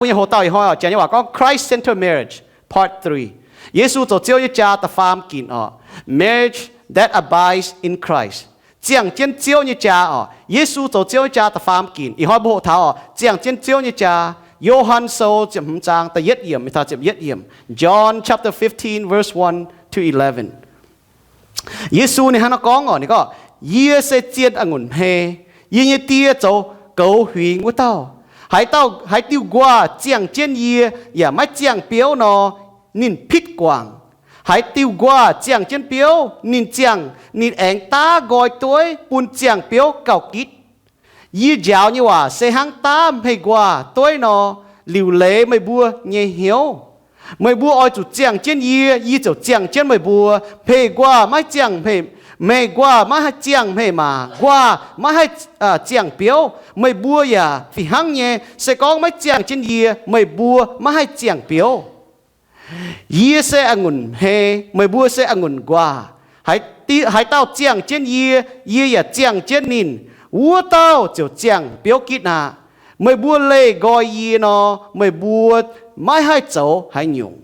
mbuo nyei hoc-dauh ih hnoi oc, janx nyei waac gorngv Christ-centered marriage, part three. Yesu zoux Ziouv nyei jaa da'faam ginc oc. Marriage that abides in Christ. Ziangh jienv Ziouv nyei jaa oc. Yesu zoux Ziouv nyei jaa da'faam ginc. Ih hnoi mbuo hoqc taux oc, ziangh jienv Ziouv nyei jaa. Yo^han Sou ziepc hmz zaang da'yietv yiemc mingh taux ziepc yietv yiemc. John chapter fifteen, verse one to eleven. Yesu ninh hnangv naaiv gorngv oc, ninh gorngv, Yie se zien a'ngunc hmei. Yie nyei Die zoux goux huingx wuov dauh. Haaix dauh, haaix diuh nquaah ziangh jienv yie yaac maiv ziangh biouv nor, ninh pitv guangc. Haaix diuh nquaah ziangh jienv biouv, ninh ziangh, ninh aengx daav nqoi dueiv bun ziangh biouv gauh gitv. Yie njaaux nyei waac se hnangv daav hmei nquaah dueiv nor. Liuc leiz meih mbuo nyei hnyouv. Meih mbuo oix zuqc ziangh jienv yie, yie ziouc ziangh jienv meih mbuo. Hmei nquaah maiv ziangh hmei, hmei nquaah maiv haih ziangh hmei maac. Nquaah maiv haih, aa, ziangh biouv. Meih mbuo yaac fih hnangv nyei. Se gorngv maiv ziangh jienv yie, meih mbuo maiv haih ziangh biouv. Yie se a'ngunc hmei, meih mbuo se a'ngunc nquaah. Haaix di-, haaix dauh ziangh jienv yie, yie yaac ziangh jienv ninh, wuov dauh ziouc ziangh biouv gitv aqv. Meih mbuo leih nqoi yie nor, meih mbuo maiv haih zoux haaix nyungc.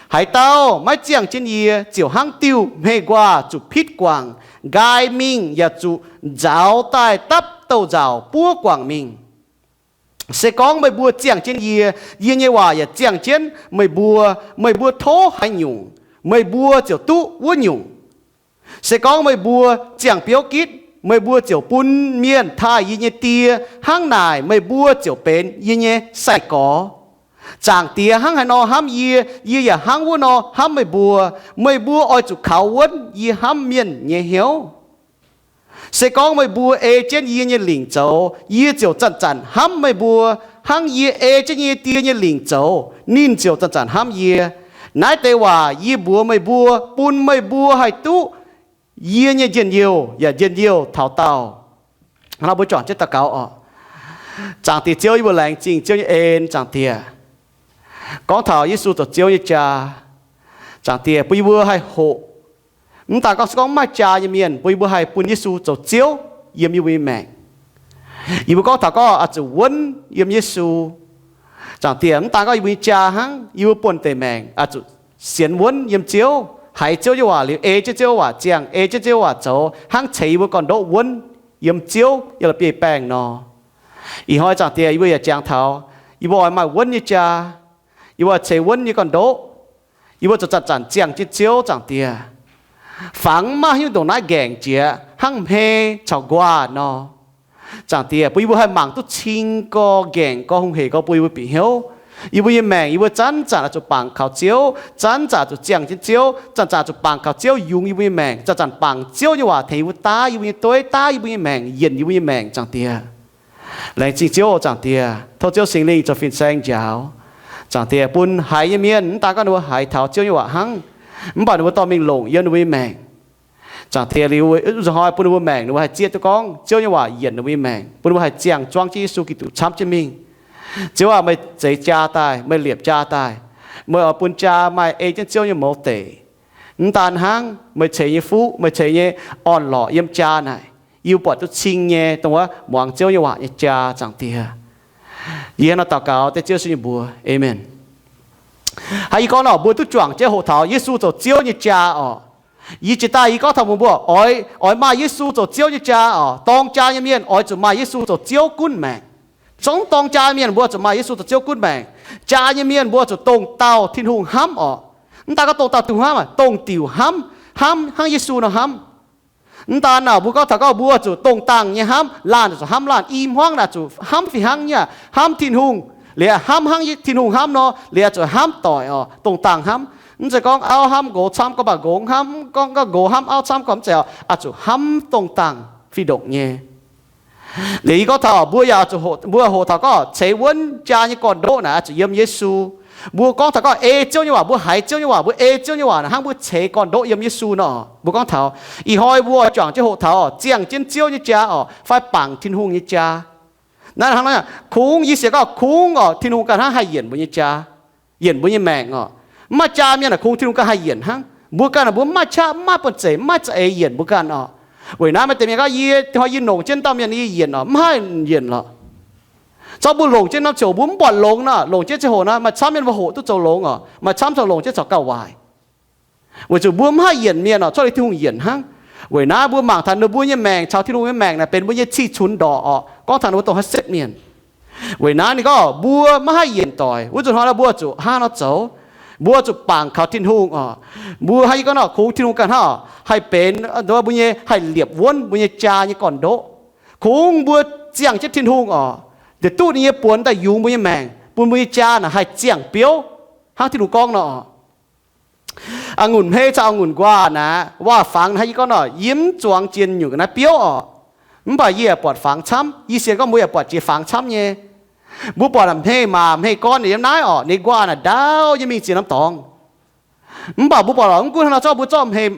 Haaix dauh maiv ziangh jienv yie ziouc hnangv diuh hmei nquaah zuqc pitv guangc, nqaai mingh yaac zuqc nzaaux daaih dapv douz-nzauc buov guangc mingh. Se gorngv meih mbuo ziangh jienv yie, yie nyei waac yaac ziangh jienv meih mbuo, meih mbuo tov haaix nyungc, meih mbuo ziouc duqv wuov nyungc. Se gorngv meih mbuo ziangh biouv gitv, meih mbuo ziouc bun mienh taaih yie nyei Die. Hnangv naaic meih mbuo ziouc benx yie nyei sai-gorx. Zaangc Diex hnangv haaix nor hnamv yie, yie yaac hnangv wuov nor hnamv meih mbuo. Meih mbuo oix zuqc kaux wuonv yie hnamv mienh nyei hnyouv. Se gorngv meih mbuo ei jienv yie nyei lingc zoux, yie ziouc zanc-zanc hnamv meih mbuo, hnangv yie ei jienv yie nyei Die nyei lingc zoux, ninh ziouc zanc-zanc hnamv yie. Naaiv deix waac yie mbuox meih mbuo bun meih mbuo haih duqv yie nyei njien-youh yaac njien-youh taux daauh. Hnangv nor mbuo juangc jienv daux gaux oc. Zaangc Diex Ziouv, yie mbuo laengz zingh Ziouv nyei en, Zaangc Diex. Gorngv taux Yesu zoux Ziouv nyei jaa, Zaangc Diex, bun yie mbuo haih hoqc. Mv daan gorngv se gorngv mv maaih jaa nyei mienh, bun yie mbuo haih bun Yesu zoux Ziouv yiem yie mbuo nyei maengc. Yie mbuo gorngv taux gorngv oix zuqc wuonv yiem Yesu. Zaangc Diex, mv daan gorngv yie mbuo nyei jaa hnangv, yie mbuo buonv-deic maengc oix zuqc sienx wuonv yiem Ziouv, haiz Ziouv nyei waac liuz ei jienv Ziouv waac ziangh, ei jienv Ziouv waac zoux, hnangv ceix yie mbuo gorn-ndoqv wuonv yiem Ziouv nyei la'bieiv-baengh nor. Ih hnoi Zaangc Diex, yie mbuo yaac jangx taux, yie mbuo oix maaih wuonv nyei jaa, yie mbuo oix ceix wuonv nyei gorn-ndoqv, yie mbuo zuqc zanc-zanc ziangh jienv Ziouv, Zaangc Diex. Fangx mv maaih haaix nyungc ndongc naaiv nqaengc jiex hnangv hmei caux nquaah nor. Zaangc Diex, bun yie mbuo haih mangc duqv cing gorx, nqaengc gorx, hungh hec gorx bun yie mbuo bieqc hnyouv. Yie mbuo nyei maengc, yie mbuo zanc-zanc oix zuqc bangc kaux Ziouv, zanc-zanc zuqc ziangh jienv Ziouv, zanc-zanc zuqc bangc kaux Ziouv yungz yie mbuo nyei maengc, zanc-zanc bangc Ziouv nyei waac tengx yie mbuo daav yie mbuo nyei dueiv, daav yie mbuo nyei maengc, yienc yie mbuo nyei maengc, Zaangc Diex. Laengz zingh Ziouv oc, Zaangc Diex. Tov Ziouv Singx Lingh zoux fin-saeng njaaux. Zaangc Diex, bun haiz nyei mienh, mv daan gorngv ninh mbuo haiz taux Ziouv nyei waac hnangv, mv baac ninh mbuo dorh mingh longc yiem ninh mbuo nyei maengc. Zaangc Diex, liuz nzunc hnoi bun ninh mbuo maengc ninh mbuo haih zieqv duqv gorngv Ziouv nyei waac yienc ninh mbuo nyei maengc, bun ninh mbuo haih ziangh zuangv jienv Yesu Giduc camv jienv mingh. Ziouv aac, meih zeix jaa daaih, meih liepc jaa daaih, meih oix bun jaa maaih ei jienv Ziouv nyei mouz deic. Mv daan hnangv, meih ceix nyei fuqv, meih ceix nyei orn-lorqc yiem jaa naaic, yie mbuo buatc duqv cing nyei dongh wuov muangx Ziouv nyei waac nyei jaa, Zaangc Diex. Yie hnangv naaiv daux gaux dengv Ziouv Yesu nyei mbuox. Aamen. Hnangv yie gorngv nor, mbuo duqv juangc jienv hoqc taux Yesu zoux Ziouv nyei jaa oc. Yie jiex daaih yie gorngv taux mbuo, mbuo oix, oix maaih Yesu zoux Ziouv nyei jaa oc. Dorng jaa nyei mienh oix zuqc maaih Yesu zoux Ziouv gunv maengc. Zungv dorng jaa mienh mbuo zuqc maaih Yesu zoux Ziouv gunv maengc. Jaa nyei mienh mbuo zuqc dongh dauh Tin-Hungh hnamv oc. Mv daan gorngv dongh dauh Tin-Hungh hnamv, dongh diuc hnamv, hnamv hnangv Yesu nor hnamv. Mv daan naaic mbuo gorngv taux gorngv mbuo zuqc dongh dangh nyei hnamv, laanh zuqc hnamv laanh, i hmuangv naaic zuqc hnamv fih hnangv nyei aqv, hnamv Tin-Hungh, liuz hnamv hnangv Tin-Hungh hnamv nor, liuz zuqc hnamv doic oc, dongh dangh hnamv. Mv zeiz gorngv auv hnamv nqox camv gorngv mv baac nqox hnamv, gorngv nqox hnamv auv camv gorngv mv zeiz oc, oix zuqc hnamv dongh dangh fih ndongc nyei. Liuz yie gorngv taux mbuo yaac zuqc, mbuo hoqc taux gorngv ceix wuonv jaa nyei gorn-ndoqv naaic oix zuqc yiem Yesu. Mbuo gorngv taux gorngv ei Ziouv nyei waac, mbuo haiz Ziouv nyei waac, mbuo ei Ziouv nyei waac naaic hnangv mbuo ceix gorn-ndoqv yiem Yesu nor. Mbuo gorngv taux ih hnoi mbuo juangc jienv hoqc taux ziangh jienv Ziouv nyei jaa oc, fai bangc Tin-Hungh nyei jaa. Naaiv hnangv naaiv, kungx yie sienx gorngv kungx oc, Tin-Hungh ganh hnangv haih yienc mbuo nyei jaa, yienc mbuo nyei maengc oc. Mv maaih jaa mienh naaic kungx Tin-Hungh ganh haih yienc hnangv. Mbuo ganh naaic mbuo mv maaih qaqv, mv maaih buonv-zeic, mv maaih za'eix yienc mbuo ganh oc. Weic naaiv maaih deix mienh gorngv yie, hnoi yie nongc jienv dauh mienh yie yienc oc, mv haih yienc lorqc. Zorqv mbuo longc jienv norm ziangh hoc mbuo mv buatc longx nor, longc jienv ziangh hoc nor, maaih camv mienh mbuo hoqc duqv zoux longx oc. Maaih camv zoux longc jienv caux gauh waaic. Weic zuqc mbuo mv haih yienc mienh oc, cuotv liuz Tin-Hungh yienc hnangv. Weic naaiv mbuo mangc taux ninh mbuo nyei maengc caux Tin-Hungh nyei maengc naaic benx mbuo nyei cih cunx ndorqc oc. Gorngv taux ninh mbuo dongh haaix setv mienh. Weic naaiv ninh gorngv mbuo maiv haih yienc doic. Wuov nzunc hnoi nor mbuo zuqc hnangv nor zoux. Mbuo zuqc bangc kaux Tin-Hungh oc. Mbuo hnangv yie gorngv nor, kungx Tin-Hungh ganh hnangv oc, haih benx mbuo nyei haih liepc wuonv mbuo nyei jaa nyei gorn-ndoqv. Kungx mbuo ziangh jienv Tin-Hungh oc, ziouc duqv ninh nyei buonx daaih yungz mbuo nyei maengc, bun mbuo nyei jaa naaic haih ziangh biouv hnangv Tin-Hungh gorngv nor. A'ngunc hmei caux a'ngunc nquaah naaic, waac-fangx hnangv yie gorngv nor, yie mv zuangx jiex nyungc naaiv biouv oc. Mv baac yie yaac buatc fangx camv. Yie sienx gorngv mbuo yaac buatc jiex fangx camv nyei. Mbuo buatc hmei maac hmei gorn yiem naaiv oc, ninh nquaah naaic ndaauv nyei mingh ziex norm dorngx. Mv baac mbuo buatc lorqc, mv gunv hnangv nor, zorqv mbuo zorqv hmei,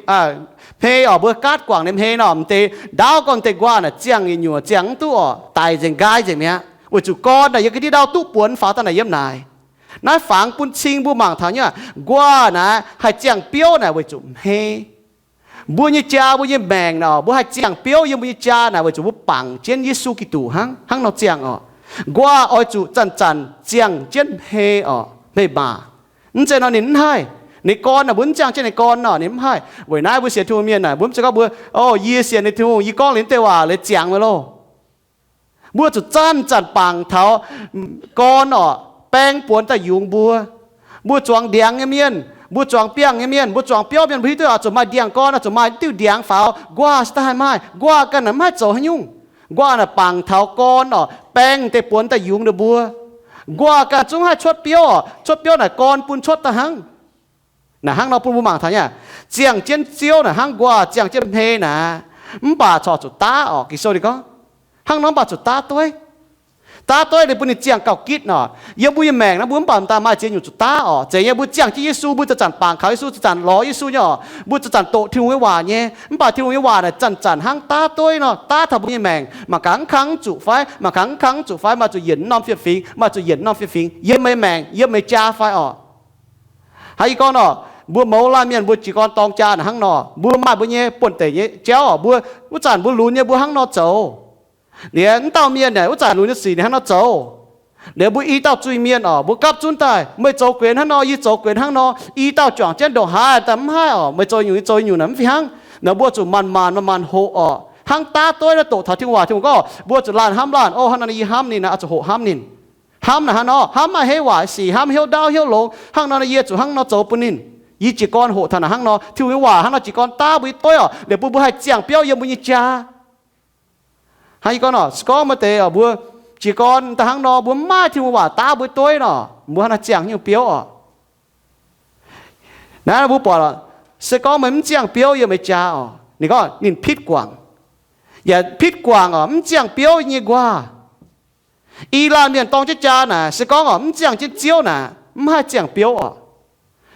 hmei oc, mbuo gaatv guangc nyei hmei nor, m'deix ndaauv gorn m'deix nquaah naaic ziangh nyei nyuoqc ziangh mv duqv oc, daic nzengc nqaai nzengc mi'aqv. Weic zuqc gorn naaic yiem ga'ndiev ndaauv duqv buonx faaux daaih naaic yiem naaic. Naaiv fangx bun cing mbuo mangc taux nyei aqv, nquaah naaic haih ziangh biouv naaic weic zuqc hmei. Mbuo nyei jaa, mbuo nyei maengc naaic, mbuo haih ziangh biouv yiem mbuo nyei jaa naaic weic zuqc mbuo bangc jienv Yesu Giduc hnangv, hnangv nor ziangh oc. Nquaah oix zuqc zanc-zanc ziangh jienv hmei oc, hmei maac. Mv zeiz nor ninh mv haih. Ninh gorn naaic mbuo mv ziangh jienv ninh gorn nor ninh mv haih. Weic naaiv mbuo sienx Tin-Hungh mienh naaic mbuo mv zeiz gorngv mbuo, o, yie sienx ninh Tin-Hungh, yie gorngv liuz naaiv deix waac leiz ziangx meih loh. Mbuo zuqc zanc-zanc bangc taux gorn oc, baeng buonx daaih yungz mbuo. Mbuo zuangx ndiangx nyei mienh, mbuo zuangx biangh nyei mienh, mbuo zuangx biauv mienh, mbuo hiuv duqv oix zuqc maaih ndiangx-gorn, oix zuqc maaih diuh ndiangx faaux, nquaah se daaih haih maaih. Nquaah ganh naaic mv haih zoux haaix nyungc. Nquaah naaic bangc taux gorn oc, baeng deix buonx daaih yungz ninh mbuo. Nquaah ganh zungv haih cuotv biouv oc. Cuotv biouv naaic gorn bun cuotv daaih hnangv. Naaic hnangv nor bun mbuo mangc taux nyei aqv, ziangh jienv Ziouv naaic hnangv nquaah ziangh jienv hmei naaic. Mv baac corc zuqc daav oc. Ging-Sou ninh gorngv hnangv nor, mv baac zuqc daav dueiv. Daav dueiv liuz bun ninh ziangh gauh gitv oc. Yiem mbuo nyei maengc naaiv mbuo mv baac daaih maaih ziex nyungc zuqc daav oc. Zeiz nyei, mbuo ziangh jienv Yesu, mbuo zanc-zanc bangc kaux Yesu, zanc-zanc lorz Yesu nyei oc. Mbuo zanc-zanc doqc Tin-Hungh nyei waac nyei. Mv baac Tin-Hungh nyei waac naaic zanc-zanc hnangv daav dueiv nor, daav taux mbuo nyei maengc. Mangc gaax mv kang mv zuqc fai? Mangc gaax mv kang mv zuqc fai? Maaih zuqc yienc norm fiem-fingx, maaih zuqc yienc norm fiem-fingx yiem meih maengc, yiem meih jaa fai oc? Hnangv yie gorngv nor, mbuo mouz laanh mienh mbuo jiez gorn dorng jaa naaic hnangv nor, mbuo maaih mbuo nyei buonv-deic nyei jauv oc. Mbuo wuov zanc mbuo lunx nyei mbuo hnangv nor zoux. Liuz wuov dauh mienh naaic wuov zanc lunx nyei sic ninh hnangv nor zoux. Liuz mbuo i dauh zuiz-mienh oc, mbuo gapv zunv daaih, meih zoux guenx hnangv nor, yie zoux guenx hnangv nor, i dauh juangc jienv ndongc haaix daaih mv haih oc. Meih zoux nyungc, yie zoux nyungc naaic mv fih hnangv. Naaic mbuo zuqc manc-manc manc-manc hoqc oc. Hnangv daav dueiv naaiv doqc taux Tin-Hungh waac, Tin-Hungh gorngv mbuo zuqc laanh hnamv laanh. O, hnangv nor yie hnamv ninh naaic, oix zuqc hoqc hnamv ninh. Hnamv naaic hnangv nor, hnamv maaih hei waac sic, hnamv hnyouv ndaauv hnyouv longx. Hnangv nor yie zuqc hnangv nor zoux bun ninh. Yie jiez gorn hoqc taux naaic hnangv nor, Tin-Hungh nyei waac hnangv nor jiez gorn daav mbuo nyei dueiv oc. Liuz bun mbuo haih ziangh biauv yiem mbuo nyei jaa. Hnangv yie gorngv nor, se gorngv maaih deix oc, mbuo jiez gorn daaih hnangv nor, mbuo mv maaih Tin-Hungh waac daav mbuo dueiv nor, mbuo hnangv naaiv ziangh nyungc biouv oc. Naaiv mbuo buatc oc, se gorngv meih mv ziangh biouv yiem meih jaa oc, ninh gorngv ninh pitv guangc. Yaac pitv guangc oc, mv ziangh biouv nyei nquaah. I laanh mienh dorng jienv jaa naaic, se gorngv oc, mv ziangh jienv Ziouv naaic, mv haih ziangh biouv oc.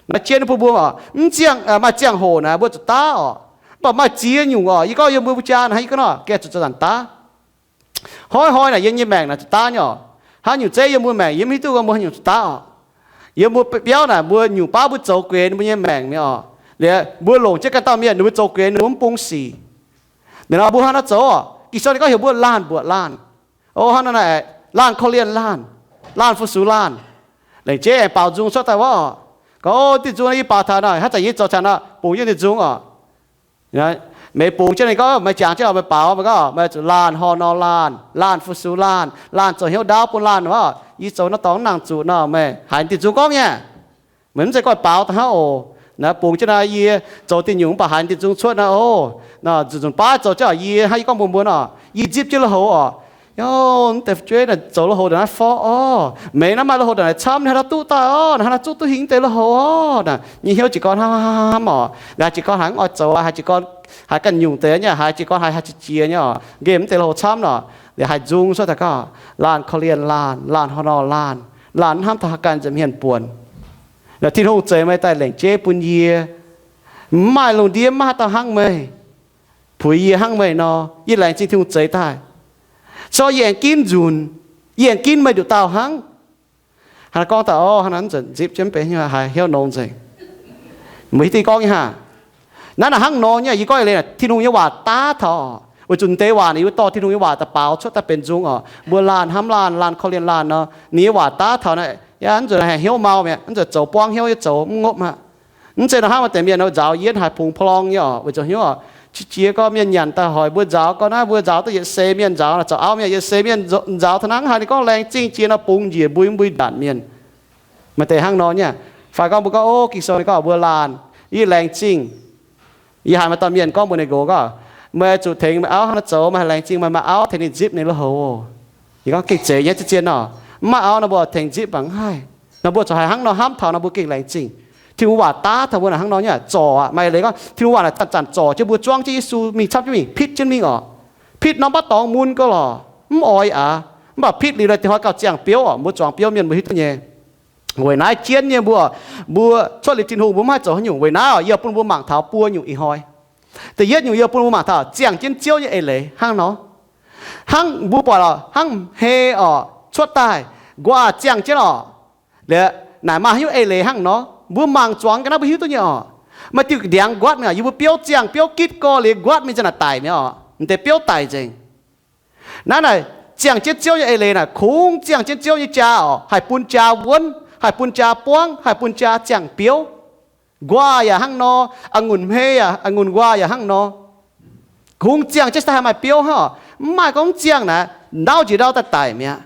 Naaiv jienv bun mbuo oc, mv ziangh, maaih ziangh hoc naaic mbuo zuqc daav oc. Mv baac maaih ziex nyungc oc, yie gorngv yiem mbuo jaa naaic hnangv yie gorngv nor, gengh zuqc zanc-zanc daav. Hnoi-hnoi naaic yiem nyei maengc naaic zuqc daav nyei oc. Haaix nyungc zeiv yiem mbuo maengc yie mv hiuv duqv gorngv mbuo haaix nyungc zuqc daav oc. Yiem mbuo biauv naaic mbuo nyungc baav mbuo zoux guenx mbuo nyei maengc mi'aqv oc. Liuz mbuo longc jienv ganh dauh mienh ninh mbuo zoux guenx ninh mbuo mv bung sic. Liuz nor mbuo hnangv naaiv zoux oc, Ging-Sou ninh gorngv heuc mbuo laanh mbuoqc laanh. O, hnangv naaiv naaic, laanh korv-lienh laanh, laanh fu-sux laanh. Laengz jeiv aengx baaux nzung cuotv daaih wuov oc. Gorngv, o, diuh nzung yie baaux taux naaic, haaix zanc yie zoux taux naaic, bungx jienv diuh nzung oc. Meih bungx jienv ninh gorngv, meih jangx jienv oc, meih baaux, meih gorngv meih zuqc laanh horh nor laanh, laanh fu-sux laanh, laanh zoux hnyouv ndaauv bun laanh oc. Yie zoux naaiv dorngx mv nangc zuqc nor, meih haiz diuh nzung gorngv nyei. Meih mv zeiz goiv baaux daaih hnangv oc. Naaiv bungx jienv naaiv yie zoux diuh nyungc mv baac haiz diuh nzung cuotv naaiv oc. Nzunc nzunc baav zoux jienv oc, yie hnangv yie gorngv mbuox mbuo nor, yie zipv jienv lui-houx oc. Yo, mv deix fu'jueiv naaic zoux lui-houx ndongc naaiv forv orv. Meih naaiv maaih lui-houx ndongc naaic camv, naaiv haaix dauh duqv daaih orv, naaiv haaix dauh zuqc duqv hingh deix lui-houx orv. Nyei hnyouv jiez gorn hnamv hnamv hnamv oc. Haiz jiez gorn haiz mv oix zoux, haiz jiez gorn haiz ganh nyungc deix nyei, haiz jiez gorn haiz haiz qiex qiex nyei oc. Nqemh mv deix lui-houx camv nor, liuz haiz nzung cuotv daaih gorngv, laanh korv-lienh laanh, laanh horh nor laanh, laanh mv hnamv taux haaix ganh nza'hmien buonc. Tin-Hungh zeix meih daaih laengz jeiv bun yie. Mv maaih lungh ndiev maiv maaih haaix dauh hnangv meih, puix yie hnangv meih nor. Yie laengz zingh Tin-Hungh zeix daaih. Corc yie aengx ginv nzunc, yie aengx ginv meih nduqc dauh hnangv. Hnangv naaiv gorngv daaih orv, hnangv naaiv nzunc zipv jienv mv benx haaix hnyouv nongx nzengc. Meih hiuv duqv gorngv nyei hnangv. Naaiv naaic hnangv nor nyei, yie gorngv leiz Tin-Hungh nyei waac daav taux. Weic zuqc deix waac naaic yie mbuo dorh Tin-Hungh nyei waac daaih baaux cuotv daaih benx nzung oc. Mbuo laanh hnamv laanh, laanh korv-lienh laanh nor, ninh nyei waac daav taux naaic, yaac mv zuqc haih hnyouv mau mi'aqv, mv zuqc zoux buangv hnyouv nyei zoux, mv ngopv aqv. Mv zeiz nor hnangv maaih deix mienh nor nzaaux yietv haaix pungx pa'long nyei oc, weic zuqc hnyouv oc, qiex jiez gorngv mienh nyanc daaih hoic mbuo nzaaux, gorngv naaiv mbuo nzaaux duqv yietc seix mienh nzaaux, zoux auv mienh yietc seix mienh nzaaux taux hnangv haaix, ninh gorngv laengz zingh jiex nor bungx njiec mbui mbui ndanc mienh. Maaih deix hnangv nor nyei. Fai gorngv mbuo gorngv, o, Ging-Sou ninh gorngv mbuo laanh, yie laengz zingh. Yie haiz maaih dauh mienh gorngv mbuox ninh nqox gorngv, meih zuqc tengx meih auv hnangv naaiv zoux, meih haih laengz zingh meih maaih auv tengx ninh nzipc ninh lui-houx. Yie gorngv gengh zeiz nyei, zien-zien nor. Mv maaih auv nor mbuo tengx nzipc mangc mv haih. Nor mbuo zuqc haiz hnangv nor hnamv taux nor mbuo gengh laengz zingh. Tin-Hungh waac daav taux mbuo naaic hnangv nor nyei, zorc aqv. Maaih leiz gorngv Tin-Hungh waac naaic zanc-zanc zorc jienv mbuo, zuangv jienv Yesu mingh camv jienv mingh, pitv jienv mingh oc. Pitv norm baav dorngx mun gau lorqc, mv oix aqv. Mv baac pitv liuz naaic dingc hnoi gauh ziangh biouv oc, mbuo zuangx biouv mienh mbuo hiuv duqv nyei. Weic naaiv jienv nyei mbuo, mbuo cuotv liuz Tin-Hungh mbuo mv haih zoux haaix nyungc. Weic naaiv oc, yie bun mbuo mangc taux buo nyungc ih hnoi. Da'yietv nyungc yie bun mbuo mangc taux ziangh jienv Ziouv nyei eix leiz hnangv nor. Hnangv mbuo buatc oc, hnangv hei oc cuotv daaih, nquaah ziangh jienv oc. Liuz naaic maaih haaix nyungc eix leiz hnangv nor, mbuo mangc zuangx ga'naaiv mbuo hiuv duqv nyei oc. Maaih diuh ndiangx nquatv mi'aqv, yie mbuo biouv ziangh biouv gitv gorx liuz nquatv mingh nzengc naaic daic mi'aqv oc, m'deix biouv daic nzengc. Naaiv naaic ziangh jienv Ziouv nyei eix leiz naaic, kungx ziangh jienv Ziouv nyei jaa oc, haih bun jaa wuonv, haih bun jaa buangv, haih bun jaa ziangh biouv. Nquaah yaac hnangv nor, a'ngunc hmei yaac, a'ngunc nquaah yaac hnangv nor. Kungx ziangh jienv daaih haih maaih biouv hnangv oc. Mv maaih gorngv mv ziangh naaic, ndau njiec ndau daaih daic mi'aqv.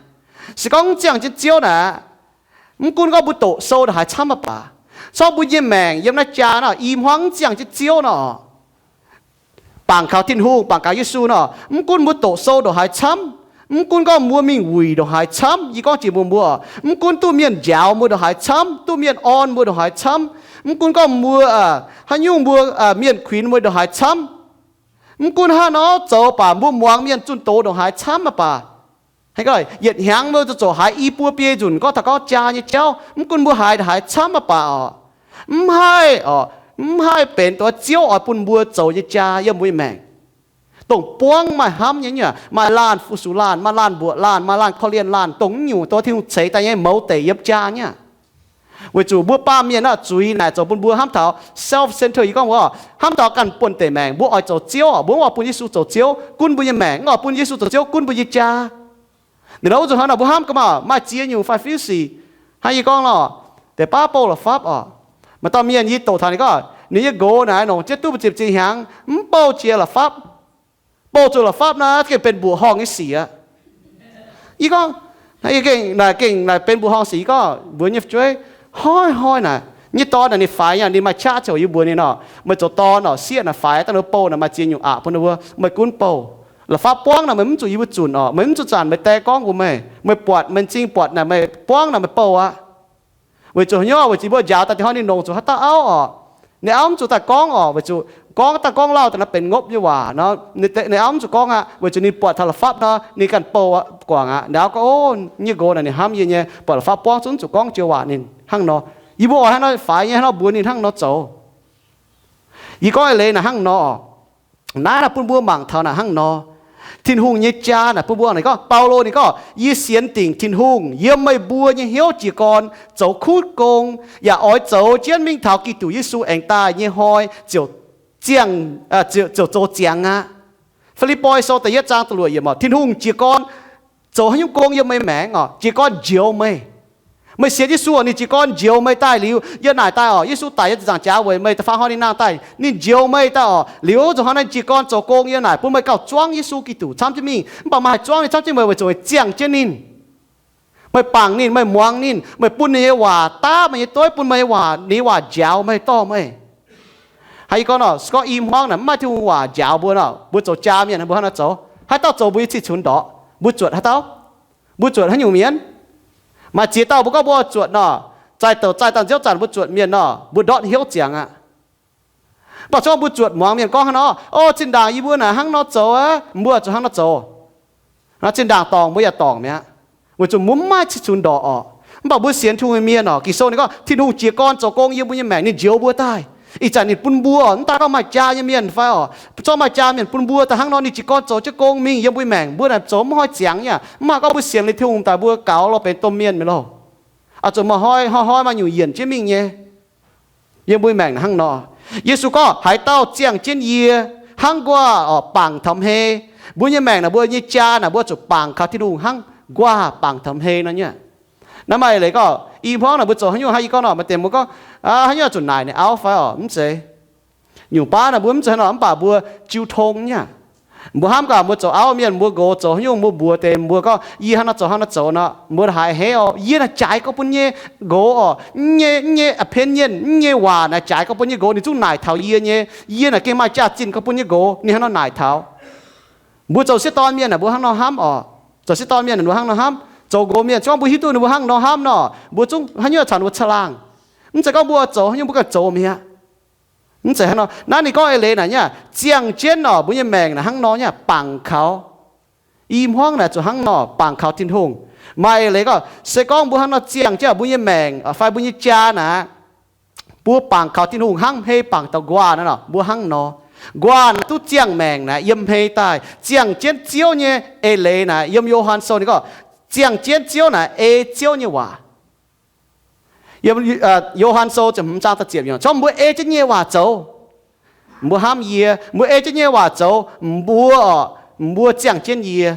Se gorngv mv ziangh jienv Ziouv naaic, mv gunv gorngv mbuo doqc sou ndongc haaix camv mv baac, corc mbuo nyei maengc yiem naaiv jaa nor, i hmuangv mv ziangh jienv Ziouv nor, bangc kaux Tin-Hungh, bangc kaux Yesu nor, mv gunv mbuo doqc sou ndongc haaix camv, mv gunv gorngv mbuo mingh wuic ndongc haaix camv, yie gorngv jiex mbuox mbuo, mv gunv duqv mienh njaaux mbuo ndongc haaix camv, duqv mienh orn mbuo ndongc haaix camv, mv gunv gorngv mbuo, haaix nyungc mbuo, mienh kuinx mbuo ndongc haaix camv, mv gunv hnangv nor zoux baac mbuo muangx mienh zunh doz ndongc haaix camv mv baac, yietc hnyangx mbuo zuqc zoux haaix i buo biei nzunc gorngv taux gorngv jaa nyei jauv, mv gunv mbuo haiz ndongc haaix camv mv baac oc, mv haih oc, mv haih benx dongh Ziouv oix bun mbuo zoux nyei jaa yiem mbuo nyei maengc. Dongh buangv maaih hnamv nyei, maaih laanh fu-sux laanh, maaih laanh mbuoqc laanh, maaih laanh korv-lienh laanh, dongh naaiv nyungc dongh Tin-Hungh ceix daaih nyei mouz deic yiem jaa nyei aqv. Weic zuqc mbuo baamh mienh naaic zuiz naaic zoux bun mbuo hnamv taux self-centered. Yie gorngv mbuo hnamv taux ganh buonv-deic maengc, mbuo oix zoux Ziouv, mbuo mv oix bun Yesu zoux Ziouv gunv mbuo nyei maengc, mv oix bun Yesu zoux Ziouv gunv mbuo nyei jaa. Ninh nor wuov nzunc hnoi nor mbuo hnamv ga'maah maaih ziex nyungc fai fiuv sic. Hnangv yie gorngv lorh, deix baav bouh la'fapv oc. Maaih dauh mienh yie doqc taux ninh gorngv ninh nyei nqox naaic longc jienv duqv ziepc ziex hnyangx mv bouh jiex la'fapv. Bouh zuqc la'fapv naaic gengh benx mbuoqc horngh nyei sic aqv. Yie gorngv, gengh naaic benx mbuoqc horngh sic. Yie gorngv mbuox nyei fu'jueiv, hnoi-hnoi naaic nyei dorn naaic ninh faix nyei, ninh maaih qaqv ziouc yie mbuox ninh nor, meih zoux dorn oc, sieqv naaic faix daaih nor bouh naaic maaih ziex nyungc aqc bun ninh mbuo, meih gunv bouh. La'fapv buangv naaic meih mv zuqc yie mbuo zunc oc, meih mv zuqc zanc meih die gorngv mbuox meih, meih buatc, meih m'zing buatc naaic meih buangv naaic meih bouh aqv. Weic zuqc hnyouv, weic zuqc mbuo njaaux daaih dinh hnoi ninh longc zuqc haaix dauh auv oc. Ninh auv mv zuqc daaih gorngv oc, weic zuqc gorngv daaih gorngv lauh daaih naaiv benx ngopv nyei waac nor, ninh auv mv zuqc gorngv aqv, weic zuqc ninh buatc taux la'fapv nor ninh ganh bouh guangc aqv. Ninh auv gorngv, O, nyei nqox naaic ninh hnamv yie nyei, buatc la'fapv buangv zungv mv zuqc gorngv joux waac ninh hnangv nor. Yie mbuo oix hnangv nor faix nyei, hnangv nor mbuox ninh hnangv nor zoux. Yie gorngv eix leiz naaic hnangv nor. Naaiv naaic bun mbuo mangc taux naaic hnangv nor. Tin-Hungh nyei jaa naaic bun mbuo, ninh gorngv, Baulo ninh gorngv, Yie sienx dingc Tin-Hungh yiem meih mbuo nyei hnyouv jiez gorn zoux kuv gong, yaac oix zoux jienv mingh taux Giduc Yesu aengx daaih nyei hnoi ziouc ziangh, ziouc zoux ziangx aqv. Fi^lipv^poi Sou da'yietv zaang da'luoqc yiemc oc, Tin-Hungh jiez gorn zoux haaix nyungc gong yiem meih maengc oc, jiez gorn njoux meih. Meih sienx Yesu oc, ninh jiez gorn njoux meih daaih liuz yiem naaic daaih oc. Yesu daic yiem ziepc nzaangc jaax weic meih da'faam hnoi ninh nangh daaih, ninh njoux meih daaih oc. Liuz zuqc hnangv naaiv jiez gorn zoux gong yiem naaic bun meih gauh zuangv Yesu Giduc camv jienv mingh. Mv baac meih haih zuangv ninh camv jienv meih weic zuqc meih ziangh jienv ninh. Meih bangc ninh, meih muangx ninh, meih bun ninh nyei waac daav meih nyei dueiv, bun meih nyei waac, ninh nyei waac njaaux meih, dorh meih. Haiz yie gorngv nor, se gorngv i hmuangv naaic mv maaih Tin-Hungh waac njaaux mbuo nor, mbuo zoux jaa mienh mbuo hnangv naaiv zoux. Haaix dauh zoux mbuo nyei cih cunx ndorqc? Mbuo zuotc haaix dauh? Mbuo zuotc haaix nyungc mienh? Maaih ziex dauh mbuo gorngv mbuo zuotc nor, zaih douc zaih daaih nziouv zanc mbuo zuotc mienh nor, mbuo ndortv hnyouv ziangx aqv. Mv baac se gorngv mbuo zuotc muangx mienh gorngv hnangv nor, O, zinh ndaangc yie mbuo naaic hnangv nor zoux aqv, mbuo zuqc hnangv nor zoux. Zinh ndaangc dorngc mbuo yaac dorngc mi'aqv, weic zuqc mbuo mv maaih cih cunx ndorqc orqc. Mv baac mbuo sienx Tin-Hungh nyei mienh orqc, Ging-Sou ninh gorngv Tin-Hungh jiez gorn zoux gong yiem mbuo nyei maengc, ninh njoux mbuo daaih. Ih zanc ninh bun mbuo orqc, mv daaih gorngv maaih jaa nyei mienh fai orqc, zorqv maaih jaa mienh bun mbuo daaih hnangv nor, ninh jiez gorn zoux jienv gong mingh yiem mbuo nyei maengc, mbuo naaic zoux mv haih ziangx nyei. Mv baac gorngv mbuo sienx liuz Tin-Hungh daaih mbuo gaux lorz benx domh mienh mi'aqv loh. Oix zuqc maaih hnoi-hnoi maaih nyungc yienc jienv mingh nyei. Yiem mbuo nyei maengc hnangv nor, Yesu gorngv, Haaix dauh ziangh jienv yie, hnangv nquaah orqc bangc taux hmei, Mbuo nyei maengc naaic, mbuo nyei jaa naaic, mbuo zuqc bangc kaux Tin-Hungh hnangv nquaah bangc taux hmei nor nyei. Naaiv maaih eix leiz gorngv, i hmuangv naaic mbuo zoux haaix nyungc hnangv, yie gorngv nor, maaih deix mbuo gorngv, haaix nyungc zuqc naaic ninh auv fai orqc? Mv zeiz. Nyungc baav naaic mbuo mv zeiz hnangv nor, mv baac mbuo jiu tong nyei aqv. Mbuo hnamv gaax mbuo zoux auv mienh, mbuo nqox zoux haaix nyungc, mbuo mbuox deix mbuo gorngv, yie hnangv nor zoux, hnangv nor zoux nor, mbuo haiz a'hneiv orqc, yie naaic jaaix gorngv bun nyei nqox orqc, mv nyei, mv nyei opinion, mv nyei waac naaic jaaix gorngv bun nyei nqox, ninh zungv naaic taux yie nyei. Yie naaic gengh maaih jaax-zinh gorngv bun nyei nqox, ninh hnangv nor naaic taux. Mbuo zoux sieqv dorn mienh naaic, mbuo hnangv nor hnamv orqc. Zoux sieqv dorn mienh naaic, mbuo hnangv nor hnamv. Zoux nqox mienh, se gorngv mbuo hiuv duqv ninh mbuo hnangv nor hnamv nor, mbuo zungv haaix nyungc caux ninh mbuo caangh laangh. Mv zeiz gorngv mbuo zoux haaix nyungc mbuo ganh zoux mi'aqv. Mv zeiz hnangv nor. Naaiv ninh gorngv eix leiz naaic nyei aqv, ziangh jienv orqc, mbuo nyei maengc naaic hnangv nor nyei aqv, bangc kaux. I hmuangv naaic zuqc hnangv nor bangc kaux Tin-Hungh. Maaih eix leiz gorngv, se gorngv mbuo hnangv nor ziangh jienv mbuo nyei maengc fai mbuo nyei jaa naaic, mbuo bangc kaux Tin-Hungh hnangv hmei bangc taux nquaah naaic nor, mbuo hnangv nor. Nquaah naaic duqv ziangh maengc naaic yiem hmei daaih. Ziangh jienv Ziouv nyei eix leiz naaic, yiem Yo^han Sou ninh gorngv, ziangh jienv Ziouv naaic ei Ziouv nyei waac. Yiem Yo^han Sou ziepc hmz zaang da'ziepc yiemc, se gorngv mbuo ei jienv nyei waac zoux, mbuo hnamv yie. Mbuo ei jienv nyei waac zoux, mbuo orqc, mbuo ziangh jienv yie.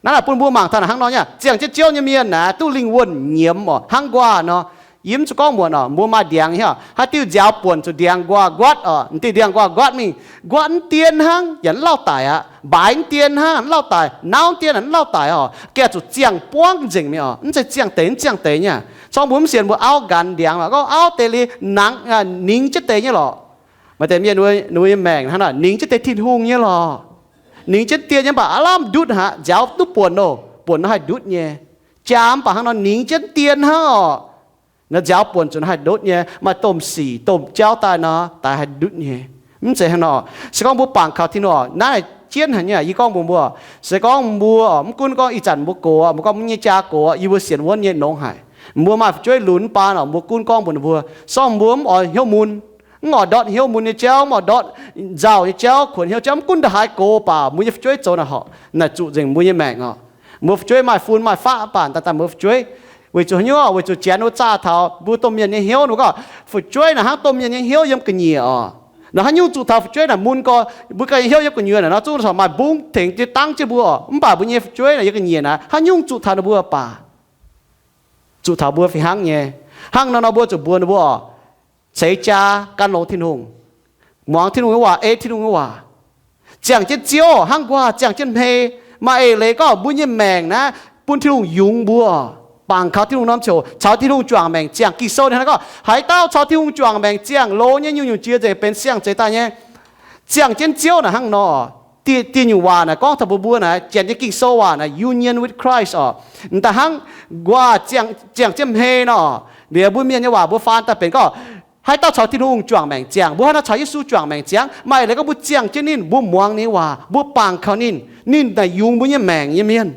Naaiv naaic bun mbuo mangc taux naaic hnangv nor nyei aqv, ziangh jienv Ziouv nyei mienh naaic duqv lingh wuonh nyiemz orqc, hnangv nquaah nor. Yie mv zuqc gorngv muonc orqc, mbuo maaih ndiangx nyei orqc, haaix diuh nziaaux buonc zuqc ndiangx nquaah nquatv orqc, mv diuh ndiangx nquaah nquatv mingh, nquatv mv dien hnangv yaac mv lauh daic aqv. Mbaix mv dien hnangv mv lauh daic, nauv mv dien mv lauh daic orqc, gengh zuqc ziangh buangv nzengc mi'aqv orqc. Mv zeiz ziangh deix mv ziangh deix nyei aqv. Se gorngv mbuo mv sienx, mbuo auv nqanx ndiangx, gorngv auv deix liuz nangx, ningx jienv deix nyei lorqc. Maaih deix mienh ninh mbuo nyei maengc hnangv nor ningx jienv deix Tin-Hungh nyei lorqc. Ningx jienv dien nyei mv baac aav lamh ndutv haic, nziaaux duqv buonc oc, buonc nor haih ndutv nyei. Jaa mv baac hnangv nor ningx jienv dien hnangv orqc. Nor nziaaux buonc zuqc nor haih ndutv nyei, maaih domh sic domh jauv daaih nor, daaih haih ndutv nyei. Mv zeiz hnangv nor. Se gorngv mbuo bangc kaux Tin-Hungh orqc, naaiv jienv haic nyei aqv. Yie gorngv mbuox mbuo, se gorngv mbuo orqc, mv gunv gorngv ih zanc mbuo gox, mbuo gorngv mbuo nyei jaa gox, yie mbuo sienx wuonv nyei nongx haic. Mbuo maaih fu'jueiv lunx mv baac orqc, mbuo gunv gorngv mbuox ninh mbuo, se gorngv mbuo mv oix hnyouv mun, mv oix ndortv hnyouv mun nyei jauv, mv oix ndortv nzauh nyei jauv, kuonx hnyouv jauv, mv gunv ndongc haaix gox baac mbuo nyei fu'jueiv zoux naaic horpc, naaic zuqc nzengc mbuo nyei maengc orqc. Mbuo fu'jueiv maaih fun maaih faqv mv baac daaih daaih mbuo fu'jueiv, weic zuqc haaix nyungc? Weic zuqc janx wuov zaah taux mbuo domh mienh nyei hnyouv. Ninh mbuo gorngv fu'jueiv naaic hnangv domh mienh nyei hnyouv yiem gu'nyuoz orqc. Nor haaix nyungc zuqc taux fu'jueiv naaic mun gorx, mbuo ganh nyei hnyouv yiem gu'nyuoz naaic nor, zungv corc maaih mbungv tengx jienv dangv jienv mbuo orqc. Mv baac mbuo nyei fu'jueiv naaic yiem gu'nyuoz naaic haaix nyungc zuqc taux ninh mbuo baac zuqc taux mbuo fih hnangv nyei. Hnangv nor nor mbuo zuqc mbuox ninh mbuo orqc, ceix jaa gan longx Tin-Hungh, muangx Tin-Hungh nyei waac, ei Tin-Hungh nyei waac, ziangh jienv Ziouv hnangv nquaah ziangh jienv hmei. Maaih eix leiz gorngv mbuo nyei maengc naaiv bun Tin-Hungh yungz mbuo, bangc kaux Tin-Hungh norm ziouc caux Tin-Hungh juangc maengc ziangh. Ging-Sou ninh hnangv gorngv, haaix dauh caux Tin-Hungh juangc maengc ziangh, loz nyei nyungc-nyungc jiex nzengc benx siang-zeix daaih nyei. Ziangh jienv Ziouv naaic hnangv nor. Dieh, dieh nyungc waac naaic gorngv taux mbuo mbuo naaic, janx nyei Ging-Sou waac naaic union with Christ orqc. M'daaih hnangv nquaah ziangh, ziangh jienv hmei nor. Liuz mbuo mienh nyei waac mbuo faan daaih benx gorngv, haaix dauh caux Tin-Hungh juangc maengc ziangh, mbuo hnangv nor caux Yesu juangc maengc ziangx. Maaih eix leiz gorngv mbuo ziangh jienv ninh, mbuo muangx ninh nyei waac, mbuo bangc kaux ninh, ninh naaic yungz mbuo nyei maengc nyei mienh.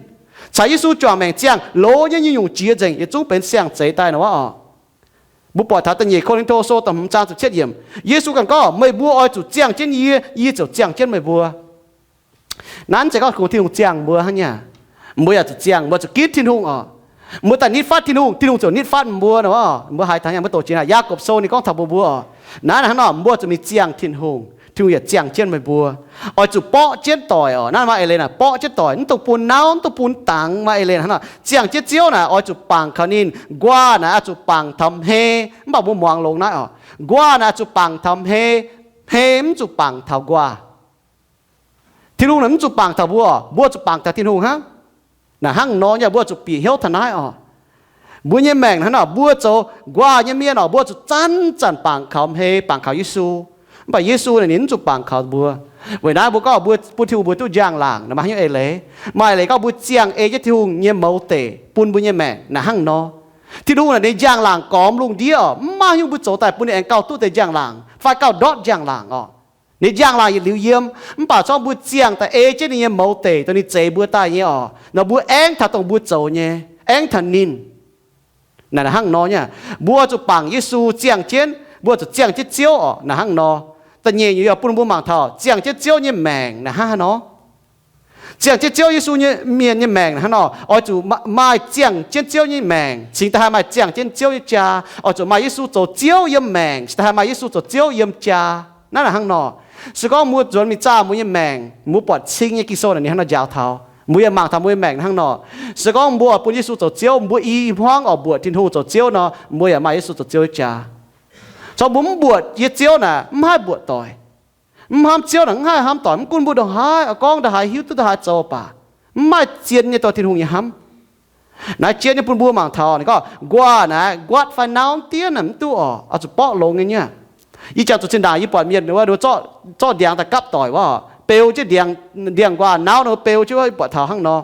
Caux Yesu juangc maengc ziangh, loz nyei nyungc-nyungc jiex nzengc, yietc zungv benx siang-zeix daaih nor orqc. Mbuo buatc taux da'nyeic Ko^lin^to Sou da'hmz zaang ziepc cietv yiemc, Yesu ganh gorngv, meih mbuo oix zuqc ziangh jienv yie, yie ziouc ziangh jienv meih mbuo. Naaiv zeiz gorngv kungx Tin-Hungh ziangh mbuo hnangv nyei. Mbuo yaac zuqc ziangh, mbuo zuqc ginv Tin-Hungh orqc. Mbuo daaih nitv fatv Tin-Hungh, Tin-Hungh ziouc nitv fatv mbuo nor. Mbuo haiz taux nyei, mbuo doqc jiex naaic Yaagorpc Sou ninh gorngv taux mbuo mbuo orqc. Naaiv hnangv nor mbuo zuqc mingh ziangh Tin-Hungh, Tin-Hungh yaac ziangh jienv meih mbuo. Oix zuqc borqv jienv doic orqc. Naaiv maaih eix leiz naaic borqv jienv doic, mv dungx bun nauv, mv dungx bun dangx. Maaih eix leiz hnangv nor, ziangh jienv Ziouv naaic oix zuqc bangc kaux ninh. Nquaah naaic oix zuqc bangc taux hmei. Mv baac mbuo muangx longx naaiv orqc, nquaah naaic oix zuqc bangc taux hmei, hmei mv zuqc bangc taux nquaah. Tin-Hungh naaic mv zuqc bangc taux mbuo orqc, mbuo zuqc bangc taux Tin-Hungh hnangv. Naaic hnangv nor nyei, mbuo zuqc bieqc hnyouv taux naaiv orqc. Mbuo nyei maengc hnangv nor, mbuo zoux nquaah nyei mienh orqc, mbuo zuqc zanc-zanc bangc kaux hmei, bangc kaux Yesu. Mv baac Yesu naaic ninh mv zuqc bangc kaux mbuo. Weic naaiv mbuo gorngv mbuo bun Tin-Hungh mbuo duqv njang-laangc naaic maaih haaix nyungc eix leiz? Maaih eix leiz gorngv mbuo ziangh ei jienv Tin-Hungh nyei mouz deic bun mbuo nyei maengc naaic hnangv nor. Tin-Hungh naaic ninh njang-laangc gormx lungh ndiev orqc, mv maaih haaix nyungc mbuo zoux daaih bun ninh aengx gauh duqv deix njang-laangc fai gauh ndortv njang-laangc orqc. Ninh njang-laangc yietc liuz yiem, mv baac se gorngv mbuo ziangh daaih ei jienv ninh nyei mouz deic, dongh ninh zeix mbuo daaih nyei orqc, nor mbuo aengv taux dongh mbuo zoux nyei, aengv taux ninh. Naaic hnangv nor nyei, mbuo zuqc bangc Yesu ziangh jienv, mbuo zuqc ziangh jienv Ziouv orqc. Naaic hnangv nor, da'nyeic nyei yaac bun mbuo mangc taux ziangh jienv Ziouv nyei maengc naaic hnangv haaix nor. Ziangh jienv Ziouv Yesu nyei mienh nyei maengc naaic hnangv nor, oix zuqc maaih ziangh jienv Ziouv nyei maengc cingx daaih haih maaih ziangh jienv Ziouv nyei jaa. Oix zuqc maaih Yesu zoux Ziouv yiem maengc cingx daaih haih maaih Yesu zoux Ziouv yiem jaa. Naaiv naaic hnangv nor. Se gorngv mbuo nzuonx mingh zaah mbuo nyei maengc, mbuo buatc cing nyei Ging-Sou naaic ninh hnangv nor njaaux taux, mbuo yaac mangc taux mbuo nyei maengc hnangv nor. Se gorngv mbuo buatc bun Yesu zoux Ziouv, mbuo i hmuangv oix mbuoqc Tin-Hungh zoux Ziouv nor, mbuo yaac maaih Yesu zoux Ziouv nyei jaa. Cong mbuo mv mbuoqc nyei Ziouv naaic mv haih mbuoqc doic. Mv hnamv Ziouv naaic mv haih hnamv doic. Mv gunv mbuo ndongc haaix oix gorngv ndongc haaix, hiuv duqv ndongc haaix zoux baac, mv maaih zien nyei dorh Tin-Hungh nyei hnamv. Naaiv jien nyei bun mbuo mangc taux ninh gorngv nquaah naaic nquatv fai nauv diev naaic mv duqv oc, oix zuqc borqv longx nyei nyei. Yie jangx zuqc zinh ndaangc yie buatc mienh wuov zorqv ndiangx daaih gapv doic wuov, beu jienv ndiangx-nquaah nauv nor beu jienv wuov, yie buatc taux hnangv nor.